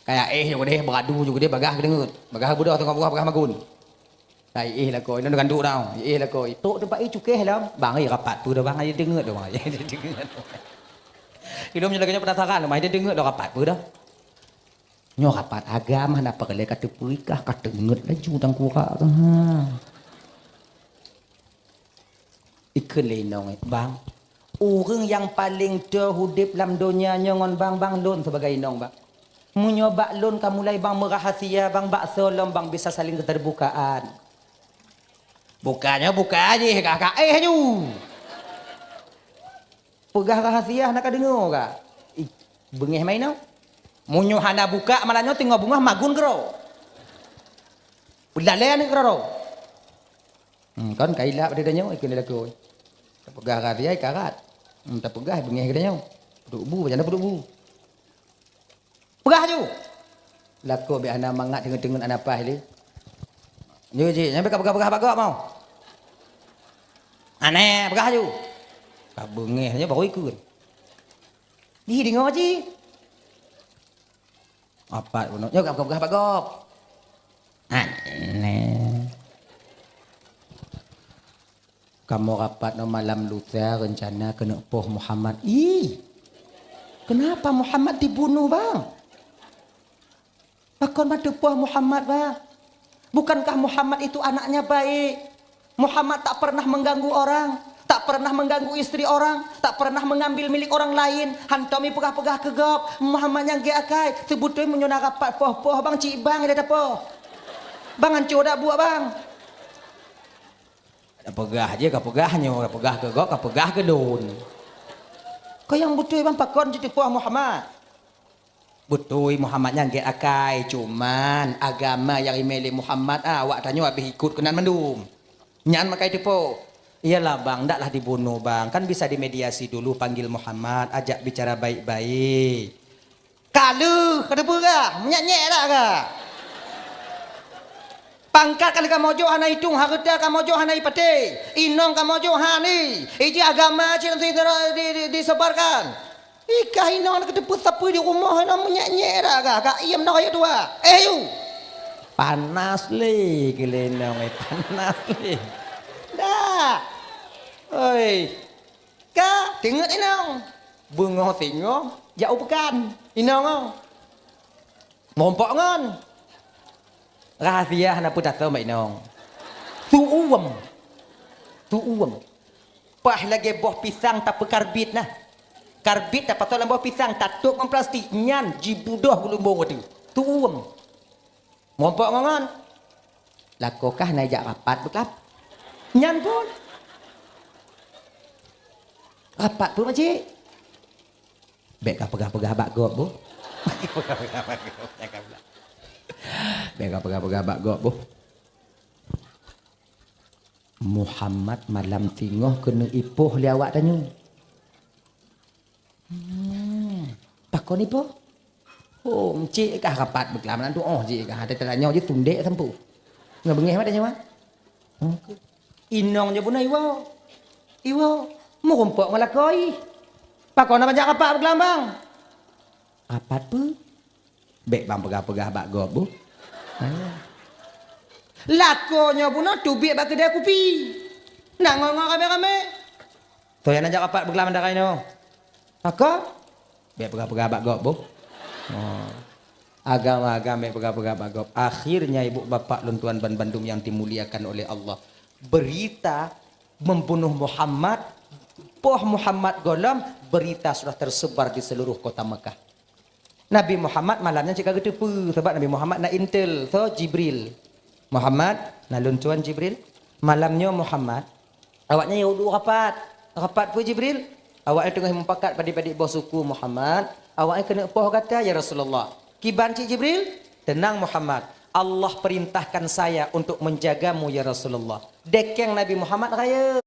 Kaya éh jih keudeh, beuradu jih keudeh, bagah keudeungeut. Bagah beudôh teungoh peugah, bagah magun. Kai éh lakoe, inong ganduk dong. Éh lakoe, tok teumpat éh cukéh lom. Bang, eh, rapat peue dah, bang? Ai deungeut dah, bang. Ai deungeut. Ilom nyoe lagée nyoe penasaran, bang. Ai deungeut dah rapat peue dah. Nyoe rapat agam hana peureulée ka teupeurikah, ka teungeut laju tangkurak ka, ha. Ikheun lé inong, eh, "Bang, ureuëng nyang paleng toe udeb lam donya nyoe ngon bang, bang, lôn sibagai inong, bang. Meunyoe bak lôn ka mulai bang meurahasia, bang, bak soe lom bang bisa saléng keuteubukaan?" Bukannya buka jih, ka, ka éh ju. Peugah rahasia hana ka deungoe ka. Ih, beungéh ma inong. Meunyoe hana buka malam nyoe teungoh beungoh magun keudroe. Peulalée aneuk keudroe. Hmm, kon ka ilap di tanyoe ikheun lé lakoe. Tapeugah rahasia ikarat. Hmm, tapeugah beungéh geutanyoe. Peuduek bu, bacana peuduek bu. Peugah ju. Lakoe bék hana mangat teungeut-teungeut hana paih lé. Nyoe jih, nyan bék ka peugah-peugah bak gob mau. Aneh, peugah ju. Ka beungéh nyoe baru ikheun. Di deungoe jih. Apat bunoe, nyoe ka peugah-peugah bak gob. Aneh. Kamoe rapat nyoe malam lusa reuncana keuneuk poh Muhammad. Ih! Kenapa Muhammad dibunuh, Bang? Pakon ban teupoh Muhammad, Bang? Bukankah Muhammad itu anaknya baik? Muhammad tak pernah mengganggu orang, tak pernah mengganggu istri orang, tak pernah mengambil milik orang lain. Hantom ipeugah-peugah keu gob, Muhammad nyang gét akai. Seubeutôi meunyoe na rapat poh-poh, Bang, cit bang ilée tapoh. Bang, anco dak buet, Bang? Ka peugah jih, ka peugah nyoe, ka peugah keu gob, ka peugah keu lôn. Keu nyang beutôi ban pakon jiteupeue Muhammad? Beutôi Muhammad nyan gét akai, cuman agama nyang imé lé Muhammad, ah, awak tanyoe habéh ikot keunan mandum. Nyan makai teupeue. Iyalah bang, ndaklah dibunuh bang, kan bisa dimediasi dulu, panggil Muhammad, ajak bicara baik-baik. Ka lheueh, ka teupeugah, meunyak-nyek dak ka? Pangkat ka lheueh kamoe jok hana itong, hareuta kamoe jok hana ipatéh, inong kamoe jok hana, iji agama cit di, di, di, disebarkan. Ikah inong ka teupeue sapeue di rumoh, inong meunyak-nyek dak ka? Ka iem nong ayeuet dua. Eh, yu! Panas lé keu lé inong, eh, panas lé. Dak. Oi. Ka teungeut inong. Beungoh singoh jak u peukan. Inong oh. Meurumpok ngon. Rahasia hana peue tasoe bak inong. Tuuem. Tuuem. Paih lagée boh pisang tapeukarbit nah. Karbit tapasoe lam boh pisang, tatôp ngon plastik, nyan jibudoh geulumbong ateueh. Tuuem. Meurumpok ngon ngon. Lakoe kah na jak rapat beuklab. Nyan pun. Rapat pun makcik. Bék ka peugah-peugah bak gob boh. Bék ka peugah-peugah bak gob boh. Muhammad malam singoh keuneuk ipoh lé awak tanyoe. Hmm. Pakon ipoh? Oh, cit kah rapat beuklab, na tuoh cit kah, ata teulanyoe jih tundek sampue. Ngon beungéh mata nyawa. Hmm. Inong jih bunoe iwoe. Iwoe. Meurumpok ngon lakoe. Pakon na banyak rapat beuklab, bang? Rapat peue? Bék bang peugah-peugah bak gob boh. Hana. Lakoe nyoe bunoe teubiet bak keudè kupi. Nak ngon-ngon ramé-ramé. Toh nyang na jak rapat beuglam anda kainoe. Maka, bèk peugah-peugah bak gob boh. Oh. Agam-agam bèk peugah-peugah bak gob. Akhirnya ibu bapak lôn tuan ban bandum yang dimuliakan oleh Allah. Berita membunuh Muhammad, poh Muhammad gohlom, berita sudah tersebar di seluruh kota Mekah. Nabi Muhammad malam nyan cit ka geuteupeue, sabab Nabi Muhammad na intel, soe? Jibril. "Muhammad, na lôn tuan Jibril. Malam nyoe Muhammad, awaknyan yue duek rapat." "Rapat peue Jibril?" "Awaknyan teungoh mupakat padub-padub boh suku Muhammad, awaknyan keuneuk poh gata ya Rasulullah." "Kiban cit Jibril?" "Teunang Muhammad, Allah perintahkan saya untuk menjagamu ya Rasulullah." Dekeng Nabi Muhammad rayeuk.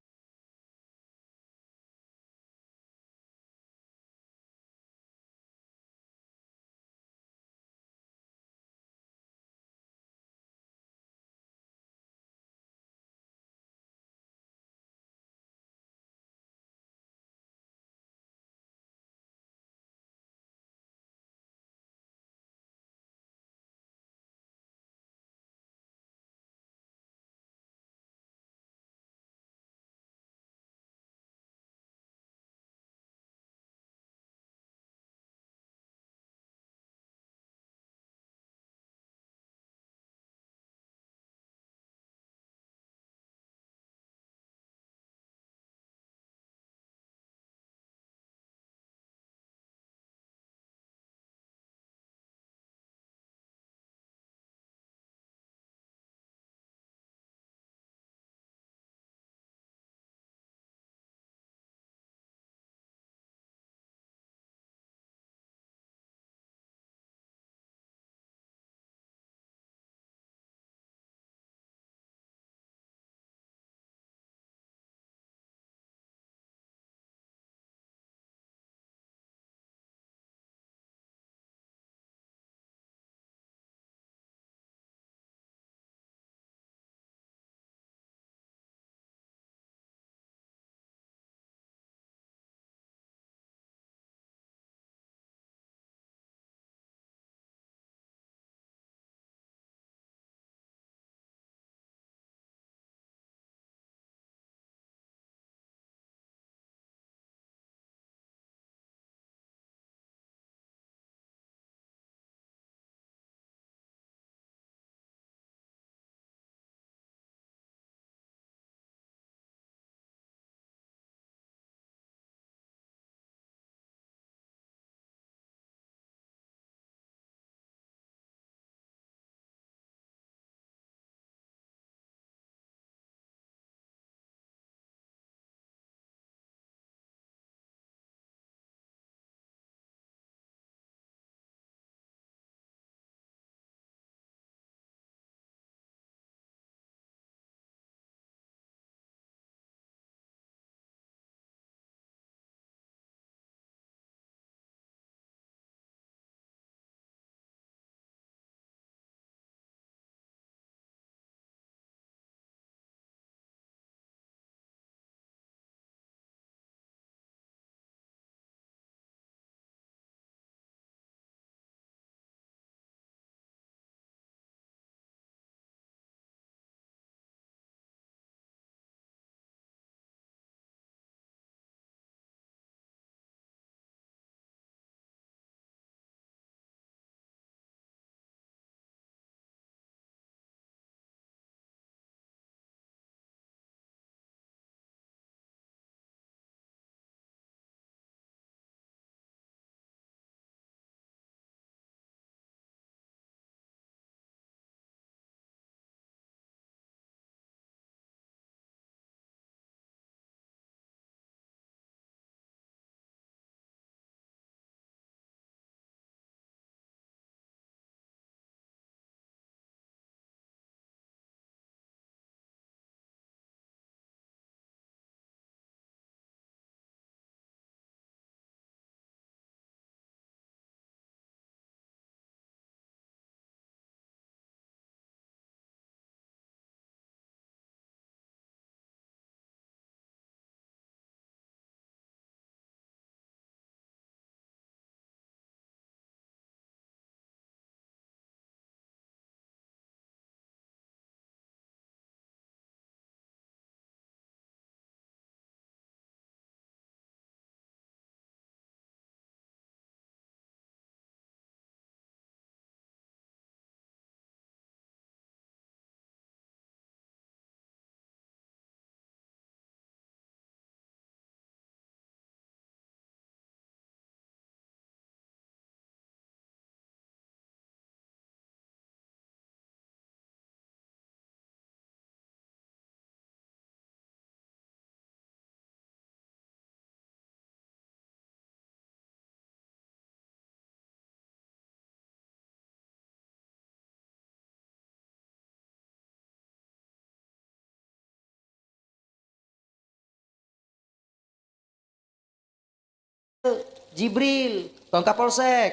Jibril, kon Kapolsek.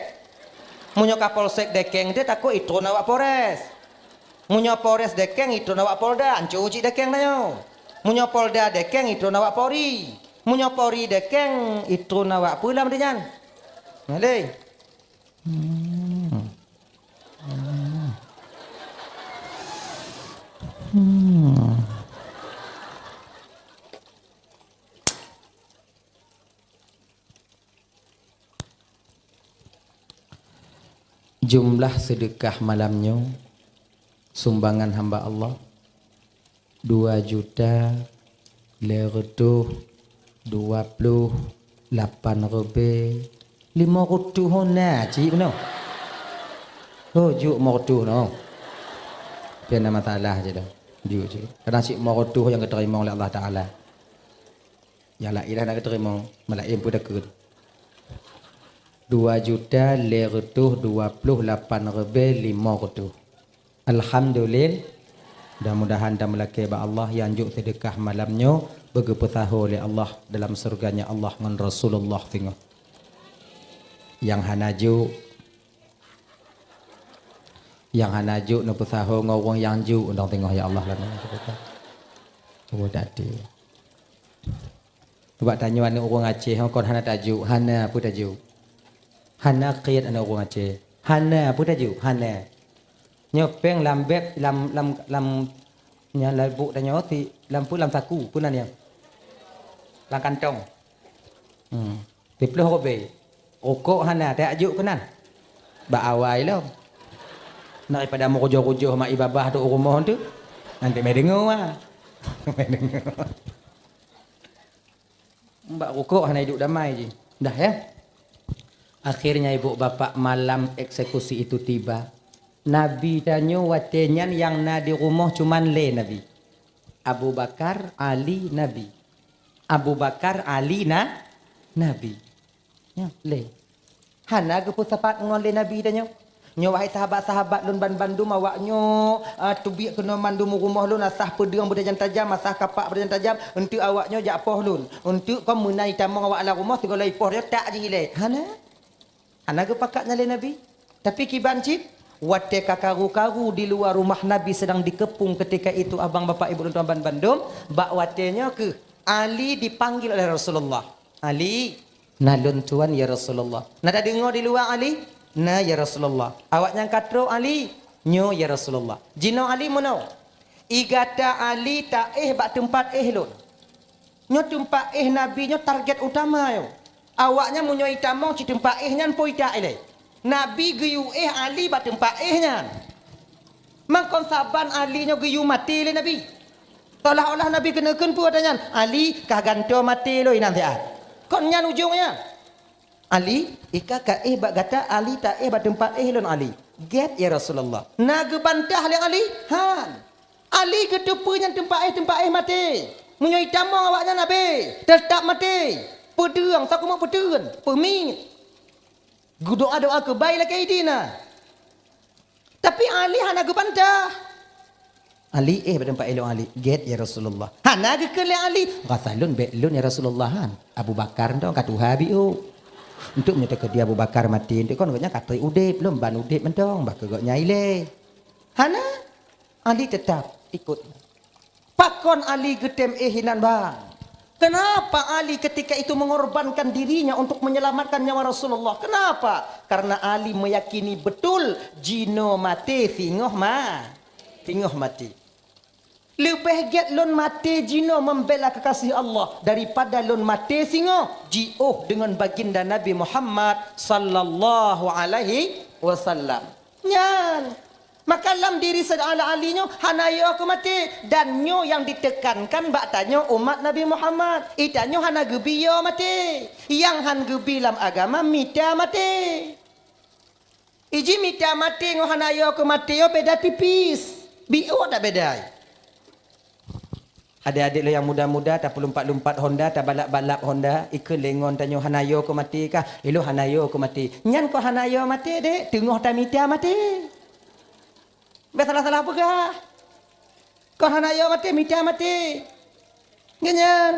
Meunyoe Kapolsek dekeng teuh takot itron awak Polres. Meunyoe Polres dekeng itron awak Polda, anco cit dekeng tanyoe. Meunyoe Polda dekeng itron awak Polri. Meunyoe Polri dekeng itron awak peue lam nyan. Nah, lé. Hmm. Hmm. Hmm. Jumlah seudeukah malam nyoe, sumbangan hamba Allah, dua juta lhèe reutôh dua ploh lapan ribèe limong reutôh hana cit bunoe. Oh, jok limong reutôh noh. Tapi hana masalah cit dah. Jok cit. Kadang cit limong reutôh nyang geuteurimong lé Allah Taala. Nyang laén hana geuteurimong, malaén peue takheun. Dua juta lhèe reutôh dua ploh lapan ribèe limong reutôh. Alhamdulillah. Mudah-mudahan tameulakèe bak Allah nyang jok seudeukah malam nyoe beugeupeusaho lé Allah dalam syeuruga-Nya Allah ngon Rasulullah singoh. Nyang hana jok, nyang hana jok neupeusaho ngon ureueng nyang jok, undong singoh ya Allah lah. Cuba tati. Bak tanyoe aneuk ureueng Aceh, ho, kon hana tajok, hana peue tajok. Hana kriet aneuk ureueng Aceh. Hana peue tajok, hana. Nyoe péng lam beg, lam, lam, lam, nyan lam buk tanyoe, si, lam peue, lam saku, peue nan nyan? Lam kantong. Hmm. Siploh ribèe. Rukok hana, tajok keunan. Bak awai lom. Daripada meurujoh-rujoh mak i babah tu u rumoh tu. Nanti mé deungoe, ah. Mé deungoe. Bak rukok hana iduek damai jih. Dah, ya. Akhirnya, ibu bapak, malam eksekusi itu tiba. Nabi tanyoe watèe nyan nyang na di rumoh cuman lé Nabi. Abu Bakar, Ali, Nabi. Abu Bakar, Ali, na, Nabi. Nyan lé. Hana geupeusapat ngon lé Nabi tanyoe. Nyoe, wahai sahabat-sahabat lôn banmandum, awaknyoe, ah, teubiet keunoe mandum u rumoh lôn, asah peudeueng beutajam-tajam, asah kapak beutajam-tajam, eunteuk awaknyoe jak poh lôn. Eunteuk kon meunan itamong awak lam rumoh, sigohlom ipoh nyoe tak jih ilèe. Hana. Hana geupakat nyan lé Nabi. Tapi kiban cit, watèe ka karu-karu di luwa rumoh Nabi sedang dikepung ketika itu, abang bapak ibu lôn tuan banmandum, bak watèe nyoe keuh Ali dipanggil oleh Rasulullah. Ali, "Na lôn tuan, ya Rasulullah." "Na tadeungoe di luwa, Ali?" "Na, ya Rasulullah." "Awak nyan ka trok, Ali?" "Nyoe, ya Rasulullah." "Jinoe, Ali, meunoe. I gata, Ali, taéh bak teumpat éh lôn." Nyoe teumpat éh Nabi nyoe target utama nyoe. Awaknyan meunyoe itamong cit teumpat éh nyan po itak ilèe. Nabi geuyue éh Ali bak teumpat éh nyan. Mangkon saban Ali nyoe geuyue maté lé Nabi. Seolah-olah Nabi keuneuk kheun peue ata nyan, "Ali, kah gantoe maté lôn inan siat." Kon nyan ujong nyan. "Ali, i ka ka éh bak gata, Ali, taéh bak teumpat éh lôn, Ali." "Gèt, ya Rasulullah." Na geubantah lé Ali? Han. Ali geuteupeue nyan teumpat éh, teumpat éh maté. Meunyoe itamong awaknyan habéh, teutap maté. Peudeueng, sakumeung peuteun, peumiet. Geudoa-doa keubai lakèe idina. Tapi Ali hana geubantah. "Ali, éh bak teumpat éh lôn, Ali." "Gèt, ya Rasulullah." Hana geukheun lé Ali, "Rasa lôn bèk lôn, ya Rasulullah, han. Abu Bakar mantong ka tuha biôh. Eunteuk meunyoe teukeudi Abu Bakar maté, eunteuk kon gobnyan ka trép udép, lôn ban udép mantong, bah keu gobnyan ilèe." Hana. Ali teutap ikot. Pakon Ali geutém éh inan, bang? Kenapa Ali ketika itu mengorbankan dirinya untuk menyelamatkan nyawa Rasulullah? Kenapa? Karena Ali meyakini betul jinoe maté singoh ma-, singoh maté. Leubeh gèt lôn maté jinoe membela kekasih Allah daripada lôn maté singoh jiôh deungon baginda Nabi Muhammad sallallahu alaihi wasallam. Nyan. Maka lam diri Saidina Ali nyoe hana yo keu maté, dan nyoe nyang ditekankan bak tanyoe umat Nabi Muhammad. Itanyoe hana geubi yo maté. Nyang han geubi lam agama mita maté. Iji mita maté ngon hana yo keu maté yo beda tipis. Biôh dak beda. Adék-adék lôn nyang muda-muda, tapeulumpat-lumpat honda, tabalap-balap honda, ikheun lé ngon tanyoe hana yo keu maté kah? Ilôn hana yo keu maté. Nyan kon hana yo maté, Dék, teungoh tamita maté. Bèk salah-salah peugah. Kon hana yo maté, mita maté. Nyan.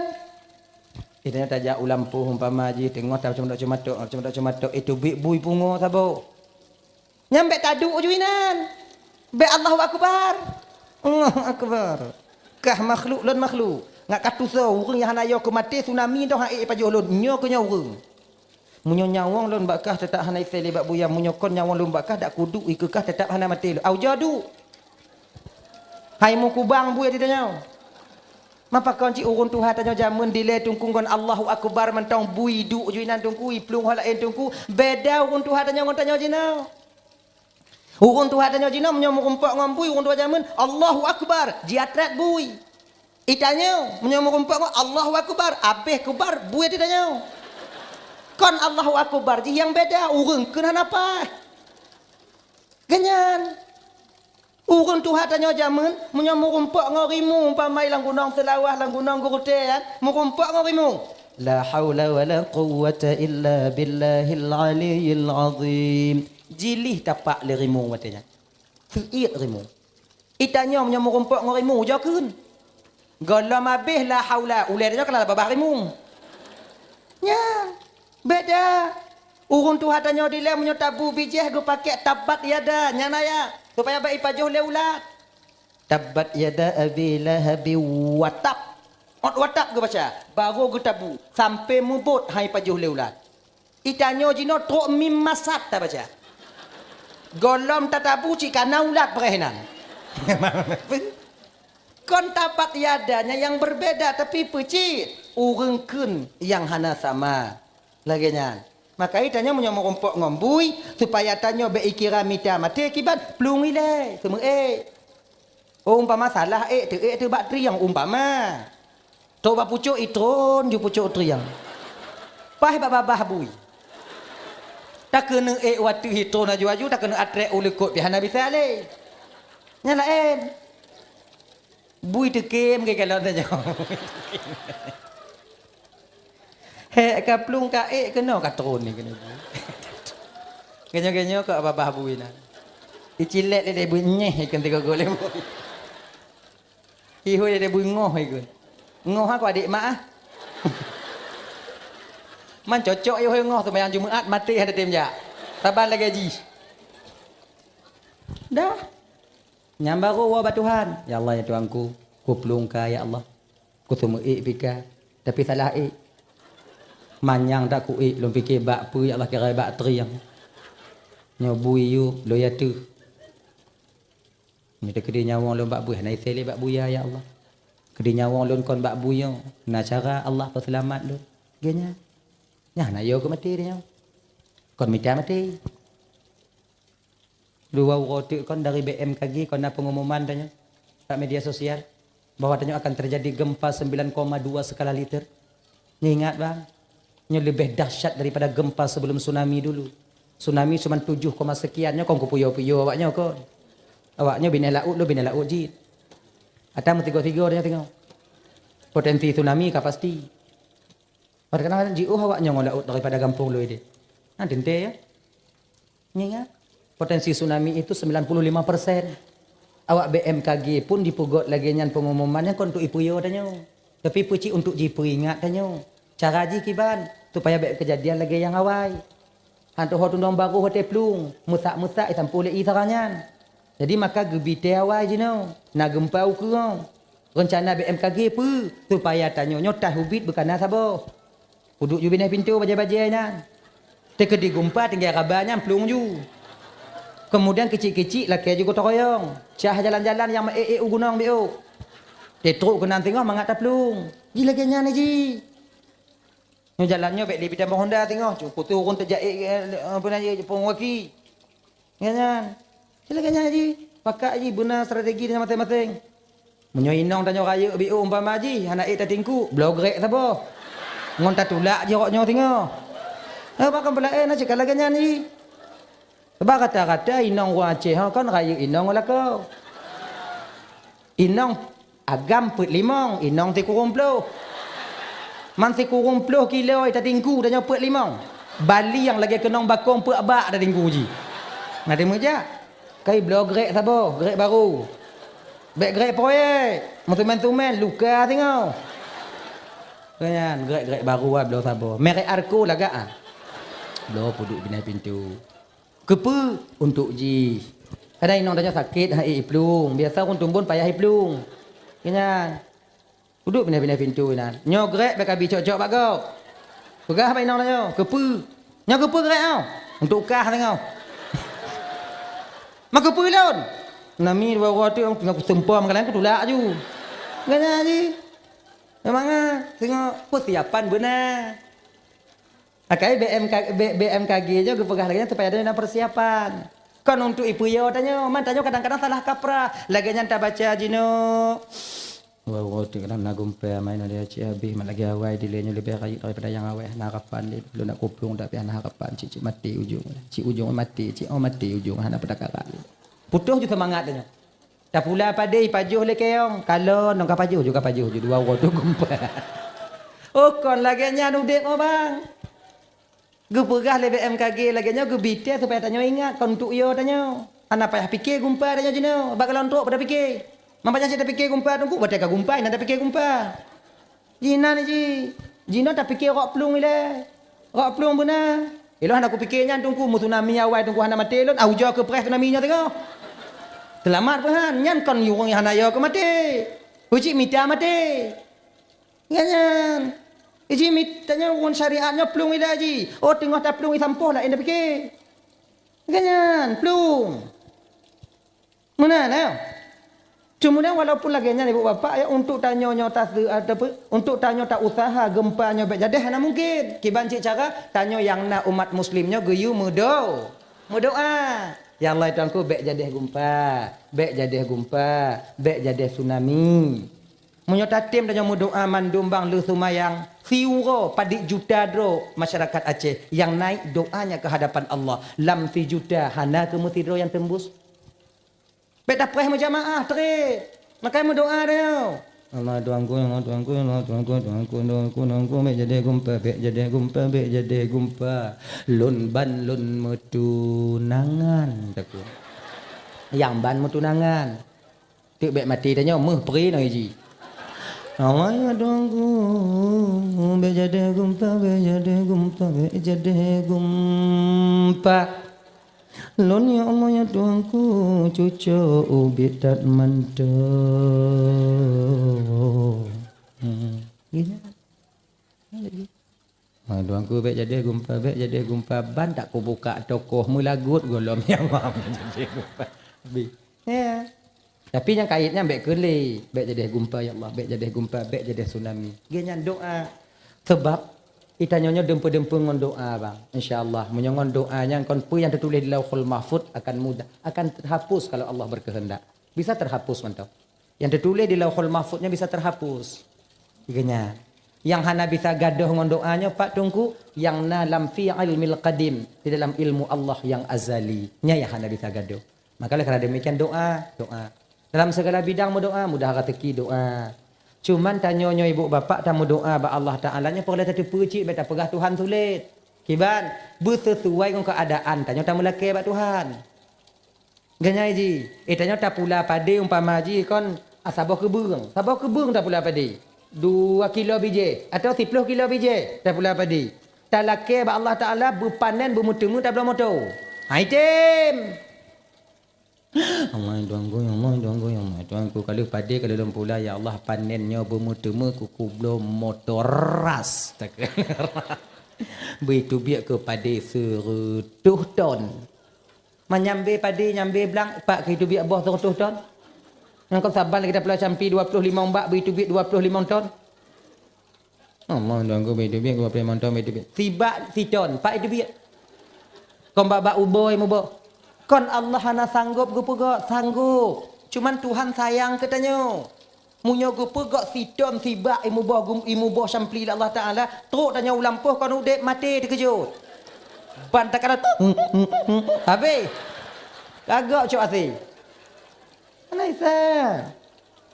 Itanyoe tajak u lampôh umpama jih teungoh taceumatok-ceumatok, ceumatok-ceumatok, itu bit bui pungo saboh. Nyan bèk taduek ju inan. Bèk Allahu Akbar. Allahu Akbar. Kah makhluk lôn makhluk. Ngat ka tusoe ureueng nyang hana yo keu maté tsunami toh han ék pajoh lôn. Nyoe keu nyoe ureueng. Meunyoe nyawöng lôn bak kah teutap hana isé lé bak buya, meunyoe kon nyawöng lôn bak kah dak kuduek ikeue kah teutap hana maté lôn. Au jadu. Hai meukubang bui di tanyoe. Mapakon cit ureueng tuha tanyoe jameun dilèe teungku ngon Allahu Akbar mantong bui duek ju inan teungku, iplueng ho laén teungku. Beda ureueng tuha tanyoe ngon tanyoe jinoe. Ureueng tuha tanyoe jinoe meunyoe meurumpok ngon bui ureueng tuha jameun, Allahu Akbar, jiatrét bui. Itanyoe meunyoe meurumpok ngon Allahu Akbar, abéh kubar bui di tanyoe. Kon Allahu Akbar jih nyang beda, ureueng kheun hana paih. Ganyan. Ureueng tuha tanyoe jameun, meunyoe meurumpok ngon rimueng, umpama lam Gunong Seulawah, lam Gunong Geurutée, kan, meurumpok ngon rimueng. La haula wala quwwata illa billahil aliyyil azim. Jilih tapak lé rimueng watée nyan. Seuiet rimueng. Itanyoe meunyoe meurumpok ngon rimueng, ujoe kheun. Gohlom abéh la haula, ulée tanyoe keulah babah rimueng. Nyan, beda. Ureueng tuha tanyoe dilèe meunyoe tabu bijéh geupakèk tabbat yada, nyan ayat, supaya bèk ipajoh lé ulat. Tabbat yada abi lahabi wa tab. Ot wa tab geubaca, barô geutabu, sampoe mubot han ipajoh lé ulat. Itanyoe jinoe trok mim masat tabaca. Gohlom tatabu cit kana ulat preh nan. Kon tabbat yada nyan nyang berbeda, tapi peue cit ureueng kheun nyang hana sama. Lagée nyan. Maka itanyoe meunyoe meurumpok ngon bui, supaya tanyoe bèk ikira mita maté kiban, plueng ilée, seumeuék. Oh, umpama salah ék, teuék teuh bak trieng, umpama. Trok bak pucok itron ju pucok trieng. Paih bak babah bui. Takeuneuk ék wateuh itron aju-aju, takeuneuk atrek u likot pih hana bisa lé. Nyan laén. Bui teukem ke kalon tanyoe. Hék ka plueng ka ék keunoe ka tron ni keunoe. Ganyoe-ganyoe keu babah bui na. Icilek lé bui nyeh ikon tiga gol lé bui. Ihôi lé bui ngoh ikon. Ngoh aku adik mak ah. Man cocok ihôi ngoh seumayang Jumaat maté hana tem jak. Saban lagée jih. Dah. Nyang barô woe bak Tuhan, "Ya Allah, ya Tuhanku, kuplueng ka, ya Allah. Kuteumeuék pih ka, tapi salah ék. Manyang that kuék, lôn pike bak peue, ya Allah, kira bak trieng. Nyoe bui yub, lôn yateuh. Nyoe teukeudi nyawöng lôn bak bui, hana isé lé bak buya, ya Allah. Keudi nyawöng lôn kon bak bui nyoe, na cara Allah peuseulamat lôn." Geuhnyan, nyan hana yo keu maté nyoe. Kon mita maté. Dua uroe teuk kon dari B M K G kon na pengumuman tanyoe bak media sosial bahwa tanyoe akan terjadi gempa sembilan koma dua skala Richter. Nyoe ingat bang, nyoe leubeh dahsyat daripada gempa sebelum tsunami dulu. Tsunami cuma tujuh koma sekian, nyoe kon kupuyo-puyo awak nyoe kon. Awak nyoe binèh laôt, lôn binèh laôt jih. Ata meusigoe-sigoe tanyoe tengok. Potensi tsunami ka pasti. Padahai kadang-kadang jiôh awak nyoe ngon laôt daripada gampông lôn idéh. Nah, teuntèe ya. Nyan ingat, potensi tsunami itu sembilan puluh lima persen. Awak B M K G pun jipeugöt lagèe nyan pengumuman nyan kon untuk ipuyo tanyoe. Tapi peucit untuk jipeuingat tanyoe. Cara jih kiban, supaya bèk keujadian lagèe nyang awai. Han tuho tunong barô watèe plueng, meusak-meusak isampoe lé ie sara nyan. Jadi maka geubi tée awai jinoe, na geumpa ukeue. Reuncana B M K G peue? Supaya tanyoe nyoe taih ubit beukana saboh. Kuduek ju binèh pintoe bajèe-bajèe nyan. Teukeudi geumpa tinggai raba nyan plueng ju. Keumudian keucik-keucik lakèe ju gotong royong. Cah jalan-jalan nyang meuék-ék u gunong biôh. Teutrok keunan singoh mangat taplueng. Jih lagèe nyan jih. Nyoe jalan nyoe bèk lé pih tamong honda singoh, cu putôh ureueng teujak ék, eh, apa nan, eh, pong waki. Nyan, nyan. Sila nyan jih, pakat jih beuna strategi tanyoe maséng-maséng. Meunyoe inong tanyoe rayeuk biôh umpama jih, hana ék tatingku, bloe grek saboh. Ngon tatulak jih rot nyoe singoh. Eh, pakon peulaén na cit ka lagèe nyan jih. Bah rata-rata inong ureueng Aceh ho kon rayeuk inong ngon lakoe. Inong agam peuet limong, inong sikureueng ploh. Man sikureueng ploh kilo tatingku tanyoe peuet limong. Bali nyang lagèe keunong bakong peuet bak tatingku jih. Na teumeujak. Kai bloe grek saboh, grek barô. Bèk grek proyek. Meusumen-sumen, luka singoh. Nyan, grek-grek baru ah, bloe saboh. Merek Arco lagak ah. Bloe peuduek binéh pintoe. Keupeue? Untuk jih. Kadang inong tanyoe sakét, han ék iplueng. Biasa ureueng tumbon payah iplueng. Nyan. Peuduek binéh-binéh pintoe inan. Nyoe grek bèk ka bi cok-cok bak gob. Peugah bak inong tanyoe, keupeue? Nyoe keupeue grek nyoe? Untuk kah tanyoe. Ma keupeue lôn? Nami dua uroe teuk teungoh kuseumpom, meukalang kutulak aju. Gana jih. Memang ah, teungoh persiapan beuna. Akai B M K, B-, B M K G nyoe geupeugah lagèe nyan supaya ada persiapan. Kon untuk ipeuyô tanyoe, man tanyoe kadang-kadang salah kaprah. Lagèe nyan tabaca jinoe. Wah, wah, teuk kadang na gumpa main ada cik habéh mat lagèe awai dilèe nyoe leubeh rayeuk daripada nyang awai hana harapan lé. Lôn nak kuplueng tapi hana harapan cik-cik maté ujong. Cik ujong maté, cik oh maté ujong hana peutakaran lé. Putôh ju seumangat tanyoe. Tapula padé ipajoh lé keong, kalon nong ka pajoh ju ka pajoh ju dua uroe tu gumpa. Oh kon lagèe nyan udép oh bang. Geupeugah lé B M K G lagèe nyoe geubitèe supaya tanyoe ingat kon untuk yo tanyoe. Hana payah pike gumpa tanyoe jinoe, bak galon trok pada pike. Man payah cit tapike gumpa teungku, watèe ka gumpa, hana tapike gumpa. Jinan ji, jinoe tapike rok plueng ilèe. Rok plueng beuna. Ilôn hana kupike nyan teungku, meu tsunami awai teungku hana maté lôn, ah ujoe keu preh tsunami nyoe teungoh. Seulamat peuhan, nyan kon ureueng nyang hana yo keu maté. Peucit mita maté. Nyan nyan. Iji mit tanyoe ngon syariat nyoe plueng ilèe ji. Oh teungoh taplueng isampoh laén tapike. Nyan nyan, plueng. Meunan eh. Cuma walaupun lagèe nyan ibu bapak ya untuk tanyoe nyoe taseu ataupun untuk tanyoe ta usaha gempa nyoe bèk jadeh hana mungkin. Kiban cit cara tanyoe nyang na umat muslim nyoe geuyue meudo-, meudoa. Ya Allah ya Tuhanku bèk jadeh gempa, bèk jadeh gempa, bèk jadeh tsunami. Meunyoe tatem tanyoe meudoa mandum bang lheueh seumayang, siuroe padit juta droe masyarakat Aceh nyang naik doanya ke hadapan Allah, lam sijuta hana keu meusidroe nyang teumbus. Bèk tapreh meujamaah trép, maka meudoa tanyoe. Allah Tuhanku, Allah Tuhanku, Allah Tuhanku, Tuhanku, Tuhanku, Tuhanku, bèk jadeh gumpa, bèk jadeh gumpa, bèk jadeh gumpa. Lôn ban lôn meutunangan, takue. Nyang ban meutunangan. Teuk bèk maté tanyoe meuh pri nang iji. Awai ya Tuhanku, bèk jadeh gumpa, bèk jadeh gumpa, bèk jadeh gumpa. Lôn ya Allah ya Tuhanku, cucok ubit that mantong. Hmm. Gitu. Ha, Tuhanku bèk jadeh gumpa, bèk jadeh gumpa, ban tak kubukak tokoh meulagot gohlom ya Allah. Jadeh gumpa. Habis. Ya. Tapi nyang kait nyan bèk keu lé, bèk jadeh gumpa ya Allah, bèk jadeh gumpa, bèk jadeh tsunami. Geuh nyan doa. Sebab itanyoe nyoe deumpeu-deumpeu ngon doa bang. Insya Allah, meunyoe ngon doa nyan kon peue nyang teutuléh di Lauhul Mahfuz akan mudah, akan terhapus kalau Allah berkehendak. Bisa terhapus mantong. Nyang teutuléh di Lauhul Mahfuz nyan bisa terhapus. Geuh nyan. Nyang hana bisa gadôh ngon doa nyoe Pak Teungku, nyang na lam fi ilmil qadim, di dalam ilmu Allah nyang azali. Nyan nyang hana bisa gadôh. Maka oleh karena demikian doa, doa. Dalam segala bidang meudoa, mudah rezeki doa. Cuman tanyoe nyoe ibu bapak tameudoa bak Allah Taala nyoe peureulèe tateupeue cit bèk tapeugah Tuhan sulet. Kiban, beusesuai ngon keuadaan tanyoe tameulakèe bak Tuhan. Geuh nyan ji, eh, tanyoe tapula padé umpama ji kon, ah, saboh keubeueng. Saboh keubeueng tapula padé. Dua kilo bijèh atau siploh kilo bijèh tapula padé. Talakèe bak Allah Taala beupanen beumeuteumé tabloe moto. Hai tem. Allah Tuhanku, ya Allah Tuhanku, ya Allah Tuhanku. Kalau padé kalau lôn pula, ya Allah, panen nyoe beumeuteumé kukubloe moto ras. Beuteubiet keu padé seureutôh ton. Manyambe padé, nyambe blang, pat keu teubiet boh seureutôh ton. Nyang kon saban lagèe tapula campi dua ploh limong bak, beu teubiet dua ploh limong ton. Allah Tuhanku, beu teubiet dua ploh limong ton, beu teubiet. Sibak siton, pat teubiet. Kon bak-bak uboi muboh. Kon Allah hana sanggop geupeugok, sanggop. Cuman Tuhan sayang keu tanyoe. Meunyoe geupeugok siton sibak imuboh gum-, imuboh sampli lé Allah Taala, trok tanyoe u lampôh kon udép maté teukeujot. Ban takala habéh. Kagok cok asé. Hana isa.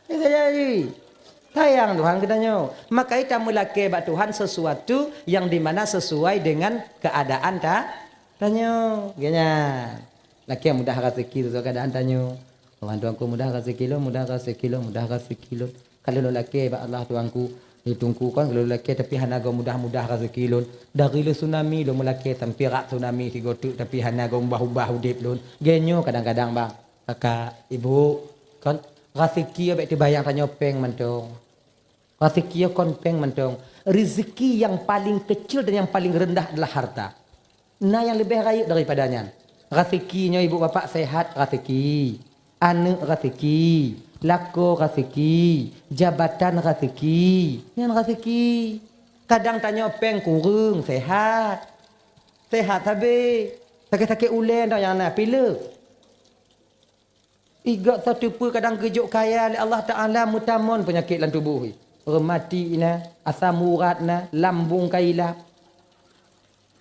Isa jadi. Sayang Tuhan keu tanyoe. Maka ita meulakée bak Tuhan sesuatu yang di mana sesuai dengan keadaan ta-, tanyoe. Geuhnyan. Lakée mudah raseuki sesuai keadaan tanyoe. Allah Tuhanku mudah raseuki lôn, mudah raseuki lôn, mudah raseuki lôn. Ka lôn lakée bak Allah Tuhanku, Di Teungku kon lôn lakée tapi hana goe mudah-mudah raseuki lôn. Dari lé tsunami lôn meulakée sampoe rot tsunami sigoe teuk tapi hana goe ubah-ubah udeb lôn. Geuh nyoe kadang-kadang bang, kakak, ibu, kon raseuki bék teubayang tanyoe péng mantong. Raseuki kon péng mantong. Rezeki yang paling kecil dan yang paling rendah adalah harta. Na nyang leubeh rayeuk daripada nyan. Raseuki nyoe ibu bapak sehat raseuki, aneuëk raseuki, lakoe raseuki, jabatan raseuki. Nyan raseuki. Kadang tanyoe péng kureueng sehat. Sehat sabe. Sakét-sakét ulée nyoe nyang na pileuk. Igoe soe teupeu kadang geujok kaya lé Allah Taala meutamon peunyakét lam tuboh. Reumati na, asam urat na, lambung ka ilap.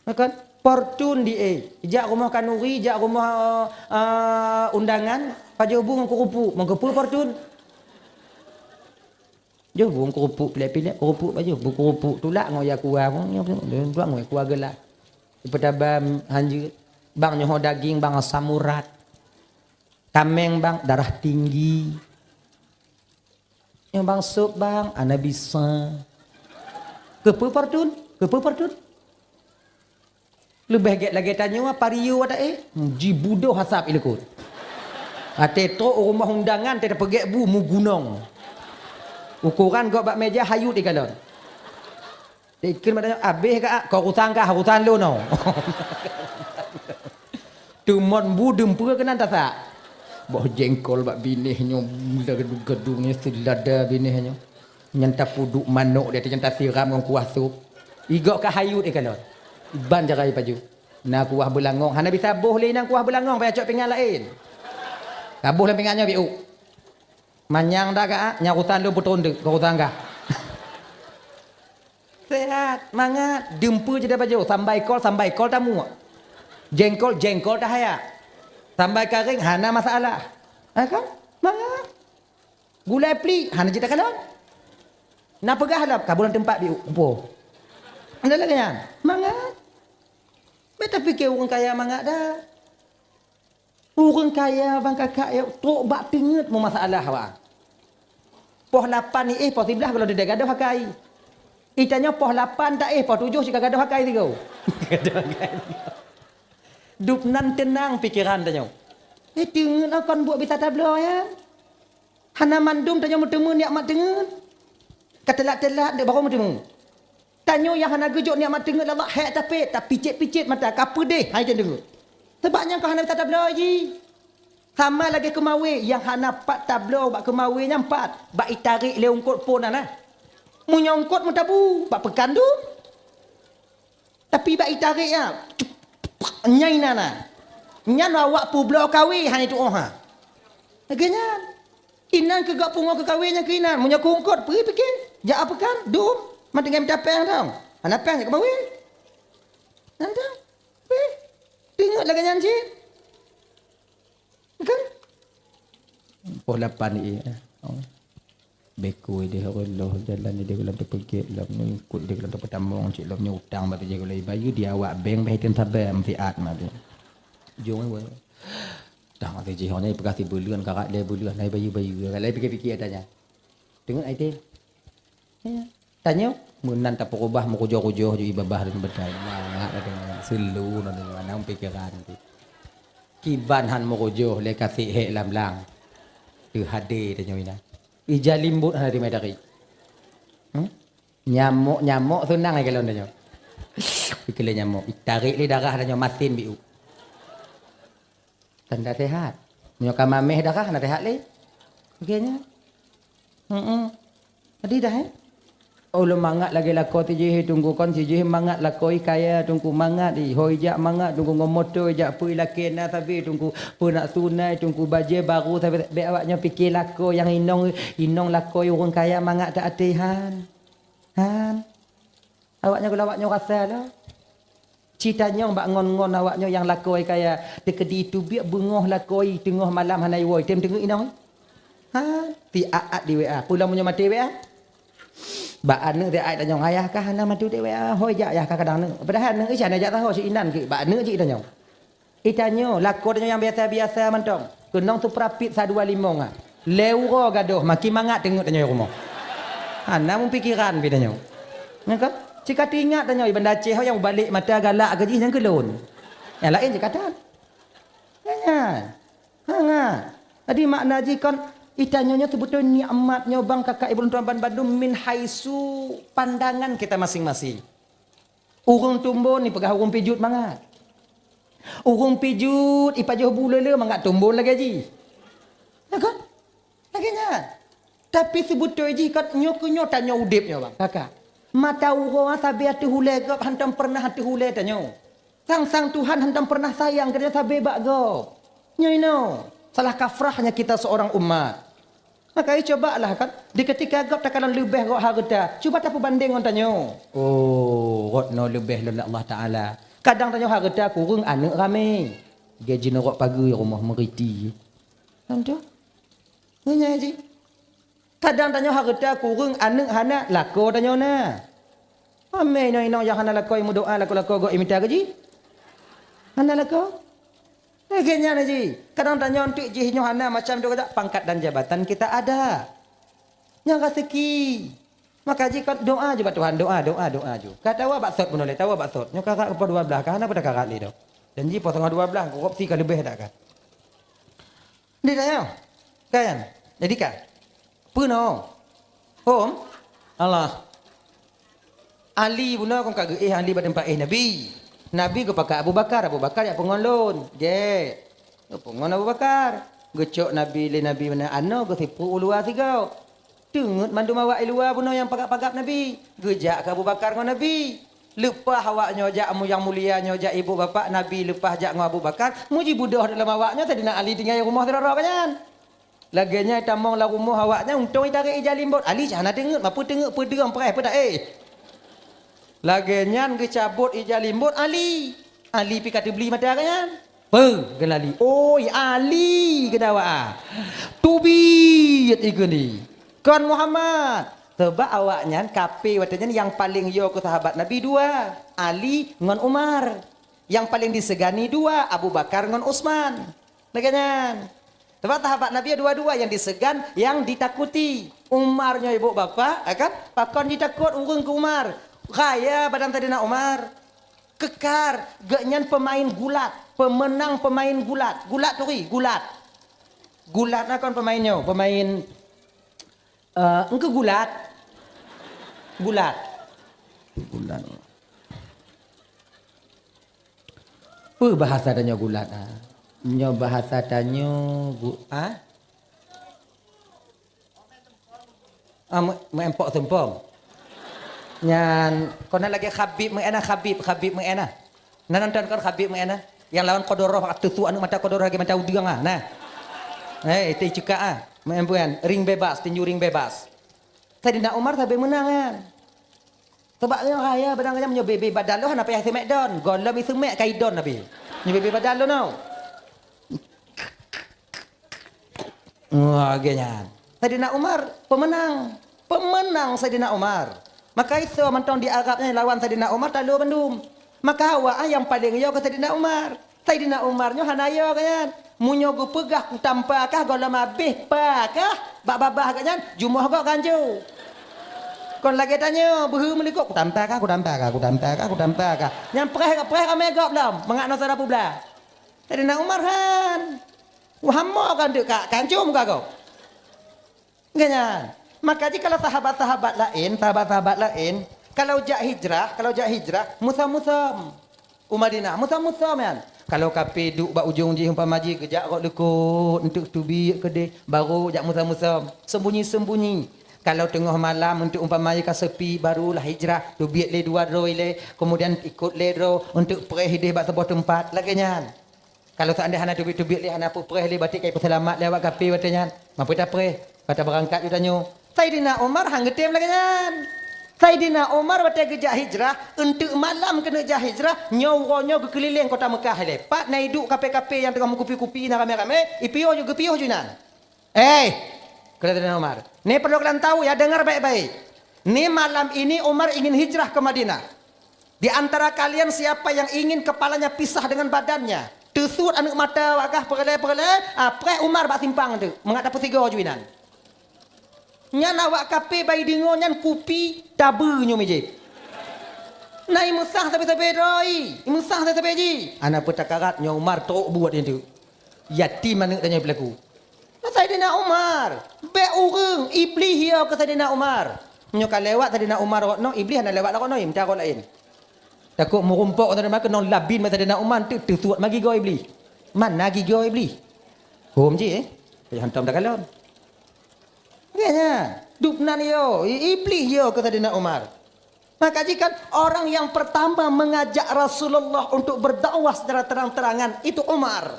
Nah kan? Fortun di eh. Jak rumoh kanuri, jak rumoh, eh, undangan, pajoh bu ngon keurupuk. Meukeupeu fortun. Joh bu ngon keurupuk pilek-pilek, keurupuk pajoh. Bu keurupuk tulak ngon ya kuah, tulak ngon ya kuah geulak. Peutaba hanjeuet. Bang nyoe daging, bang asam urat. Kaméng bang darah tinggi. Nyoe bang sop bang, ana bisa. Keupeu fortun, keupeu fortun. Leubeh gét lagée tanyoe pario ada eh. Jibudoh asap ilikot. Até trok rumoh undangan teupeugét bu mugunong. Ukoran gok bak meja hayut ikalon. Dikheun mak tanyoe, "Abéh ka, kok urusan kah, urusan lôn oh." Teumon bu dumpeue keunan tasak. Boh jengkol bak binéh nyoe, mula gedung-gedung nyoe, seulada binéh nyoe. Nyan tapuduk manok di ateueh nyan tasiram ngon kuah sop. Igok ka hayut ikalon. Ban jarai paju. Na kuah beulangong, hana bisa boh lé nyan kuah beulangong, payah cok pingan laén. Taboh lam pingan nyoe biuk. Manyang dah ka, nyang urusan lôn putron deuk, kok urusan kah. Sehat, mangat, dumpeue jeuet pajoh, sambai kol, sambai kol tamuek. Jengkol, jengkol tahayak. Sambai karéng, hana masalah. Ha kan? Mangat. Gulai plik, hana jeuet takalon. Na peugah lom, ka bulan teumpat biuk, kupo. Ada lagée nyan. Mangat. Bék tapike ureuëng kaya mangat dah. Ureuëng kaya bang kakak ya, trok bak teungeut meumasalah awak. Poh lapan ni eh, poh siblaih goh lom teudeuk gadoh akai. Itanyoe poh lapan ta eh, poh tujoh cit ka gadoh akai sigoe. Gadoh akai. Dub nan teunang pikeran tanyoe. Eh, teungeut kon buet bisa tabloe nyan. Hana mandum tanyoe meuteumé nikmat teungeut. Ka teulat-teulat dek barô meuteumé. Tanyoe nyang hana geujok nikmat teungeut Allah, hék tapét, tapicét-picét mata, ka peudeh hai teungeut. Sabab nyang ka hana tabloe jih. Sama lagée keumawé, nyang hana pat tabloe bak keumawé nyan pat, bak itarék lé eungkôt phon na. Meunyoe eungkôt meutabu, bak peukan dum. Tapi bak itarék nyan, nyai na na. Nyan awak peubloe kawé hai tuoh ha. Lagée nyan. Inan keu gak pungo keu kawé nyang keu inan. Meunyoe keu eungkôt, peue pike? Jak a peukan, dum. Mantong ngon mita péng dong. Hana péng jak keumawé. Nyan dong. Weh, ingat lagée nyan cit. Kan? Poh lapan ni eh. Oh. Beko ideh Allah jalan ideh dalam teupeuget lom ni, ikut ideh dalam teupeutamong cit lom ni utang bak tijih gulai bayu di awak bank bah item saban siat mah tu. Jong eh. Dah mati jih ni peugah sibuleuen karat lé buleuen hai bayu-bayu. Kalau pikir-pikir tanya. Tengok item. Ya. Tanyoe, meunan tapeurubah meukujoh-kujoh ju ié babah dan beudai. Mangat na deungon, seulu na deungon, na pikeran tu. Kiban han meukujoh lé kasih hék lam lang. Teuhadé tanyoe inan. Ija limbot hana teumé dari. Hmm? Nyamok-nyamok seunang lé kalon tanyoe. Pikir lé nyamok, itarék lé darah tanyoe masin biu. Tanda sehat. Meunyoe ka mameh darah, na sehat lé. Oke nya. Heeh. Jadi dah eh. Oh, lôn mangat lagée lakoe tijih Teungku kon tijih mangat lakoe kaya Teungku mangat i. Hôi jak mangat Teungku ngon moto jak pui lakée na sabe Teungku. Peunak sunai Teungku bajée baru sabe bék awak nyoe pike lakoe nyang inong, inong lakoe ureuëng kaya mangat tak até han. Han. Awak nyoe gula awak nyoe rasa lah. Cita nyong bak ngon-ngon awak nyoe nyang lakoe kaya teukeudi teubiet beungoh lakoe teungoh malam hana iwoe tem teungeuk inong. Ha, ti aat di W A. Pulang meunyoe maté W A. Bak aneuk ti aat tanyong ayah kah hana maté di W A. Hoi jak ayah kah kadang neuk. Padahal neuk isya na jak taho si inan ke bak neuk cit tanyong. Itanyoe lakoe tanyoe nyang biasa-biasa mantong. Keunong tu perapit sa dua limong ah. Lé uroe gadoh makin mangat teungeuk tanyoe rumoh. Hana meupikiran pih tanyoe. Nyan kan? Cit ka teuingat tanyoe, i Banda Aceh nyang mubalek mata galak keu jih nyang keu lôn. Nyang laén cit ka tan. Nyan. Hangat. Jadi makna jih kon, i tanyoe nyoe seubeutôi nikmat nyoe bang kakak ibu lôn tuan ban bandum min haitsu pandangan kita masing-masing. Ureuëng tumbon ipeugah ureuëng pijuet mangat. Ureuëng pijuet ipajoh bu le-le mangat tumbon lagée jih. Ya kan? Lagée nyan. Tapi seubeutôi jih kat nyoe keu nyoe tanyoe udeb nyoe bang, kakak. Mata uroe sabe ateueh ulée gob hantom pernah ateueh ulée tanyoe. Sang-sang Tuhan hantom pernah sayang keu tanyoe sabe bak gob. Nyoe inoe, salah kafrahnya kita seorang umat. Maka cobalah kan, di ketika gob takalon leubeh gob hareuta, cuba tapeubandeng ngon tanyoe. Oh, gob nyoe leubeh lom lé Allah Taala. Kadang tanyoe hareuta kureueng aneuëk ramé. Gaji nurok pageue rumoh meuriti. Kan tu? Nyan jih. Kadang tanyoe hareuta kureueng aneuëk hana lakoe tanyoe na. Amé inong-inong nyang hana lakoe meudoa lakoe-lakoe gob imita gaji? Hana lakoe? Lagée nyan jih. Kadang tanyoe enteuk jih nyoe hana macam doa pangkat dan jabatan kita ada. Nyang raseuki. Maka jih kan doa ju bak Tuhan, doa, doa, doa ju. Ka tawa bak sot bunoe lé, tawa bak sot. Nyoe karat rupa dua belas, ka hana pada karat lé doh. Janji poh teungoh dua belas, korupsi ka leubeh dak ka. Di tanyoe. Kan? Jadi kan? Peunoh. Hom? Allah. Ali bunoe kon ka geuéh Ali bak teumpat éh Nabi. Nabi geupakat Abu Bakar, Abu Bakar jak peungon lôn. Gét. Geupeungon Abu Bakar. Geucok Nabi lé Nabi meunan anoe geusipue u luwa sigoe. Teungeut mandum awak i luwa bunoe nyang pagab-pagab Nabi. Geujak keu Abu Bakar ngon Nabi. Leupah awak nyoe jak mu-, nyang mulia nyoe jak ibu bapak Nabi leupah jak ngon Abu Bakar. Muji budôh dalam awak nyoe Saidina Ali tinggai rumoh sidroe-droe nyan. Lagée nyan itamong lam rumoh awak nyan untông itarek ija limbot. Ali cit hana teungeut, mapeue teungeut peudeueng preh peue taéh. Lagée nyan geucabot ija limbot Ali. Ali pih ka teubli mata geuh nyan. Peue geulali? Oi, Ali geudawa. Teubiet ikeu ni. Kon Muhammad. Sebab awak nyan kape watée nyan nyang paleng yo keu sahabat Nabi dua, Ali ngon Umar. Nyang paleng disegani dua, Abu Bakar ngon Utsman. Lagée nyan. Sebab sahabat Nabi dua-dua nyang disegani, nyang ditakuti. Umar nyoe ibu bapak, ya kan? Pakon jitakot ureuëng keu Umar. Kaya badan Saidina Umar. Kekar, geuhnyan pemain gulat, pemenang pemain gulat. Gulat turi, gulat. Gulat na kon pemain nyoe, pemain, eh, engkeu gulat. Gulat. Gulat. Peue bahasa tanyoe gulat, ah? Nyoe bahasa tanyoe gu-, ah? Ah, meu-, meuempok seumpom. Nyan, kona lagée Khabib meuena, Khabib, Khabib meuena. Na nonton kon Khabib meuena? Yang lawan Kodoroh, ateueh su aneuëk mata Kodoroh lagée mata udeueng ah, nah. Eh, itu cekak ah, meuempuan, ring bebas, tinju ring bebas. Saidina Umar sabe meunang kan. Sebab nyang raya badang nyan nyoe bebe badalo hana payah semek don, gohlom isemek kai don nabi. Nyoe bebe badalo no. Wah, lagée nyan. Saidina Umar pemenang. Pemenang Saidina Umar. Maka iso mantong di Arab nyan lawan Saidina Umar talo bandum. Maka awak nyang paleng yo keu Saidina Umar. Saidina Umar nyoe hana yo keu nyan. Meunyoe geupeugah kutampa kah gohlom abeh pa kah bak babah geuh nyan jumoh gob ganjo. Kon lagée tanyoe beuhe meulikot kutampa kah, kutampa kah, kutampa kah, kutampa kah. Nyang preh, preh ramé gob lom mangat na sara peublah. Saidina Umar han. Wah mo kan deuk ka kancum ka kau. Nggak nyan. Maka jih kalau sahabat-sahabat laén, sahabat-sahabat laén, kalau jak hijrah, kalau jak hijrah, musom-musom. U Madinah, musom-musom nyan. Kalau kape duek bak ujong jih umpama jih geujak rot leukot untuk teubiet keudeh, baru jak musom-musom. Sembunyi-sembunyi. Kalau teungoh malam untuk umpama jih ka sepi, barulah hijrah, teubiet lé dua droe ilée, kemudian ikot lé droe untuk preh ideh bak saboh teumpat. Lagée nyan. Kalau seandai hana teubiet-teubiet lé, hana peupreh lé, batik ka ipeuseulamat lé awak kape watée nyan. Mampu tapreh, bata beurangkat ju tanyoe. Saidina Umar han geutem lagée nyan. Saidina Umar watée geujak hijrah, eunteuk malam keuneuk jak hijrah, nyoe uroe nyoe geukeulileng kota Meukah ilée. Pat na iduek kape-kape nyang teungoh meukupi-kupi na ramé-ramé, ipiôh ju geupiôh ju inan. Eh, kata Saidina Umar, ni perlu kalian tahu ya, dengar baik-baik. Ni malam ini Umar ingin hijrah ke Madinah. Di antara kalian siapa yang ingin kepalanya pisah dengan badannya? Teusut aneuëk mata wagah peureulee-peureulee, ah, preh Umar bak simpang tu, mangat tapeusigoe ju inan. Nyan awak kafé bai deungoe nyan kupi tabeue nyoe mijéb. Na imeusah sabe-sabe droe, imeusah sabe-sabe jih. Hana peue takarat nyoe Umar trok buet nyan teuk. Yatim aneuk tanyoe peulaku. Saidina Umar, bék ureuëng, Iblih yo keu Saidina Umar. Nyoe ka lewat Saidina Umar rot noe, Iblih hana lewat rot noe, meucara laén. Takot meurumpok ngon Saidina Umar, keunong labin bak Saidina Umar, teuk teusuet ma gigoe Iblih. Mana gigoe Iblih? Hom jih, eh? Payah hantom takalon. Geuhnyan, dubnan yo, i-, Iblih yo keu Saidina Umar. Maka jih kan orang yang pertama mengajak Rasulullah untuk berdakwah secara terang-terangan itu Umar.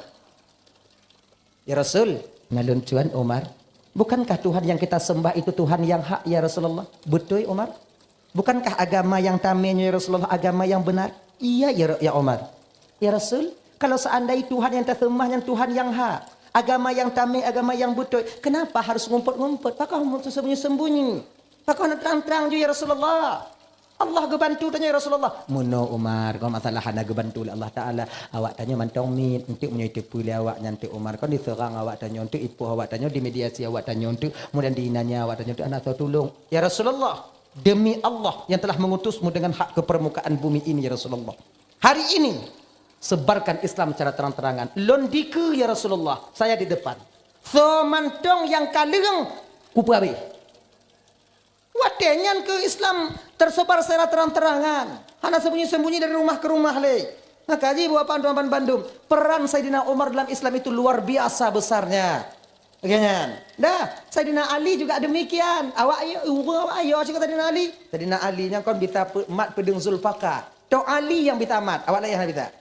Ya Rasul, nalun tuan Umar, bukankah Tuhan yang kita sembah itu Tuhan yang hak ya Rasulullah? Beutôi Umar? Bukankah agama yang tamé nyoe ya Rasulullah agama yang benar? Iya ya, ya Umar. Ya Rasul, kalau seandai Tuhan yang taseumbah nyan Tuhan yang hak, agama yang tamé agama yang beutôi, kenapa harus ngumpet-ngumpet? Pakon sembunyi-sembunyi? Pakon terang-terang ju ya Rasulullah? Allah geubantu tanyoe ya Rasulullah. Meunoe Umar, kon masalah hana geubantu lé Allah Taala. Awak tanyoe mantong miet, enteuk meunyoe teupeue lé awak nyan teuk Umar, kon diseurang awak tanyoe, enteuk ipoh awak tanyoe, dimediasi awak tanyoe, enteuk mudah diinanya awak tanyoe, enteuk hana soe tulông. Ya Rasulullah, demi Allah yang telah mengutusmu dengan hak ke permukaan bumi ini ya Rasulullah. Hari ini sebarkan Islam secara terang-terangan. Lôn dikeue ya Rasulullah, saya di depan. Soe mantong nyang ka leueng kupeue habéh. Watée nyan keu Islam tersebar secara terang-terangan, hana sembunyi-sembunyi dari rumah ke rumah lé. Maka jih buat panduan bandum, peran Saidina Umar dalam Islam itu luar biasa besarnya. Oke nyan. Dah, Saidina Ali juga demikian. Awak ayo, ureuëng awak ayo cakap Saidina Ali. Saidina Ali nyang kon bisa pe-, mat peudeueng Zulfikar. Tok Ali yang bisa mat, awak laén hana bisa.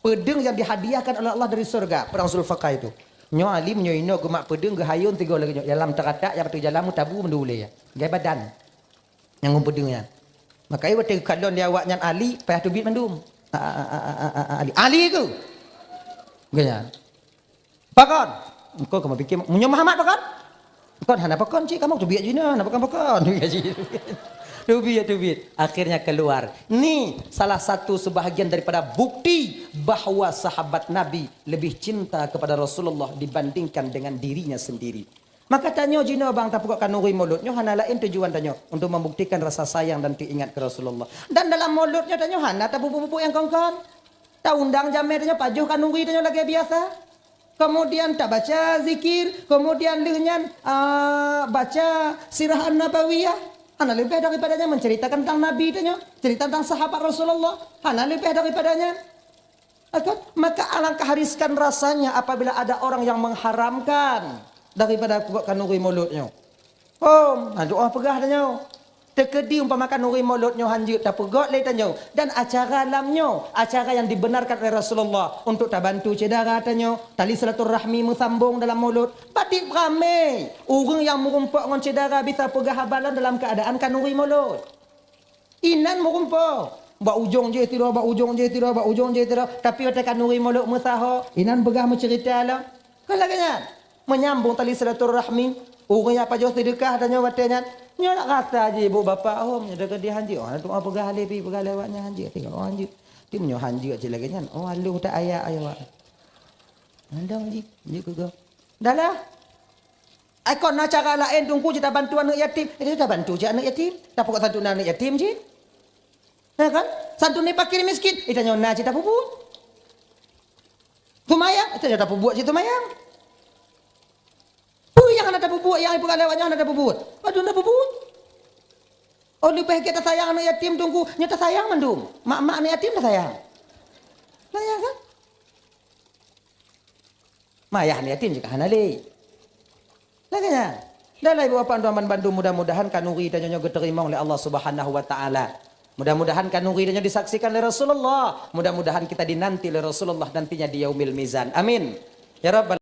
Peudeueng yang dihadiahkan oleh Allah dari surga, perang Zulfikar itu. Nyoe Ali meunyoe inoe geumat peudeueng geuhayôn tiga lagée nyoe. Dalam teukatak nyang ateueh jalan meutabu meudulée. Gai badan. Nyang ngon peudeueng nyan. Maka watée kalon di awak nyan Ali, payah teubiet mandum. A, a, a, a, a, a, Ali. Ali ke? Gaya. Pakon? Engkau kamu pikir, meunyoe Muhammad pakon? Kon hana pakon cit kamoe, teubiet jih na, hana pakon-pakon. Teubiet, teubiet. Akhirnya keluar. Ni salah satu sebahagian daripada bukti bahwa sahabat Nabi lebih cinta kepada Rasulullah dibandingkan dengan dirinya sendiri. Maka tanyoe jinoe bang tapeugot kanuri mulod nyoe hana laén tujuan tanyoe untuk membuktikan rasa sayang dan teuingat keu Rasulullah. Dan dalam mulod nyoe tanyoe hana tapubuet-pubuet nyang kon-kon. Taundang jamé tanyoe pajoh kanuri tanyoe lagée biasa. Kemudian tabaca zikir, kemudian lheueh nyan, ah, baca sirah an-nabawiyah. Hana leubeh daripada nyan menceritakan tentang Nabi tanyoe, cerita tentang sahabat Rasulullah. Hana leubeh daripada nyan. Kan? Maka alangkah riskan rasanya apabila ada orang yang mengharamkan daripada peugot kanuri mulod nyoe. Hom, na doa peugah tanyoe. Teukeudi umpama kanuri mulod nyoe hanjeuet tapeugot lé tanyoe dan acara lam nyoe, acara yang dibenarkan oleh Rasulullah untuk tabantu syedara tanyoe, tali silaturahmi meusambong dalam mulod. Batik ramé, ureuëng nyang meurumpok ngon syedara bisa peugah haba lom dalam keuadaan kanuri mulod. Inan meurumpok. Bak ujong jih tiroe, bak ujong jih tiroe, bak ujong jih tiroe. Tapi watée kanuri mulod meusaho, inan peugah meuceurita lom. Kan lagée nyan. Menyambung tali silaturahmi. Ureuëng nyang pajoh seudeukah tanyoe watée nyan. Nyoe nak rasa jih ibu bapak hom, nyoe deungon dia hanjeuet. Oh, tu peugah lé pi, peugah lé awak nyan hanjeuet. Tengok, oh, hanjeuet. Ti meunyoe hanjeuet cit lagée nyan. Oh, aluh tak ayak ayo awak. Mandang jih, jih keu gob. Dah lah. Ai kon na cara laén teungku cit tabantu aneuk yatim. Eh, tabantu cit aneuk yatim. Tapeugot santunan aneuk yatim cit. Ya kan? Santunan fakir miskin. Eh, tanyoe na cit tapubuet. Seumayang, eh, tanyoe tapubuet cit seumayang. Peue nyang hana tapubuet, nyang ipeugah lewat nyoe hana tapubuet. Padum tapubuet. Oh, leubeh gét tasayang aneuk yatim teungku, nyoe tasayang mandum. Mak-mak aneuk yatim tasayang. Tasayang kan? Mayah aneuk yatim juga hana lé. Lagée nyan. Dan lain buah panduan bandum mudah-mudahan kanuri tanyoe nyoe geuteurimong lé Allah Subhanahu wa Taala. Mudah-mudahan kanuri tanyoe disaksikan lé Rasulullah. Mudah-mudahan kita dinanti lé Rasulullah nantinya di Yaumil Mizan. Amin. Ya Rabbal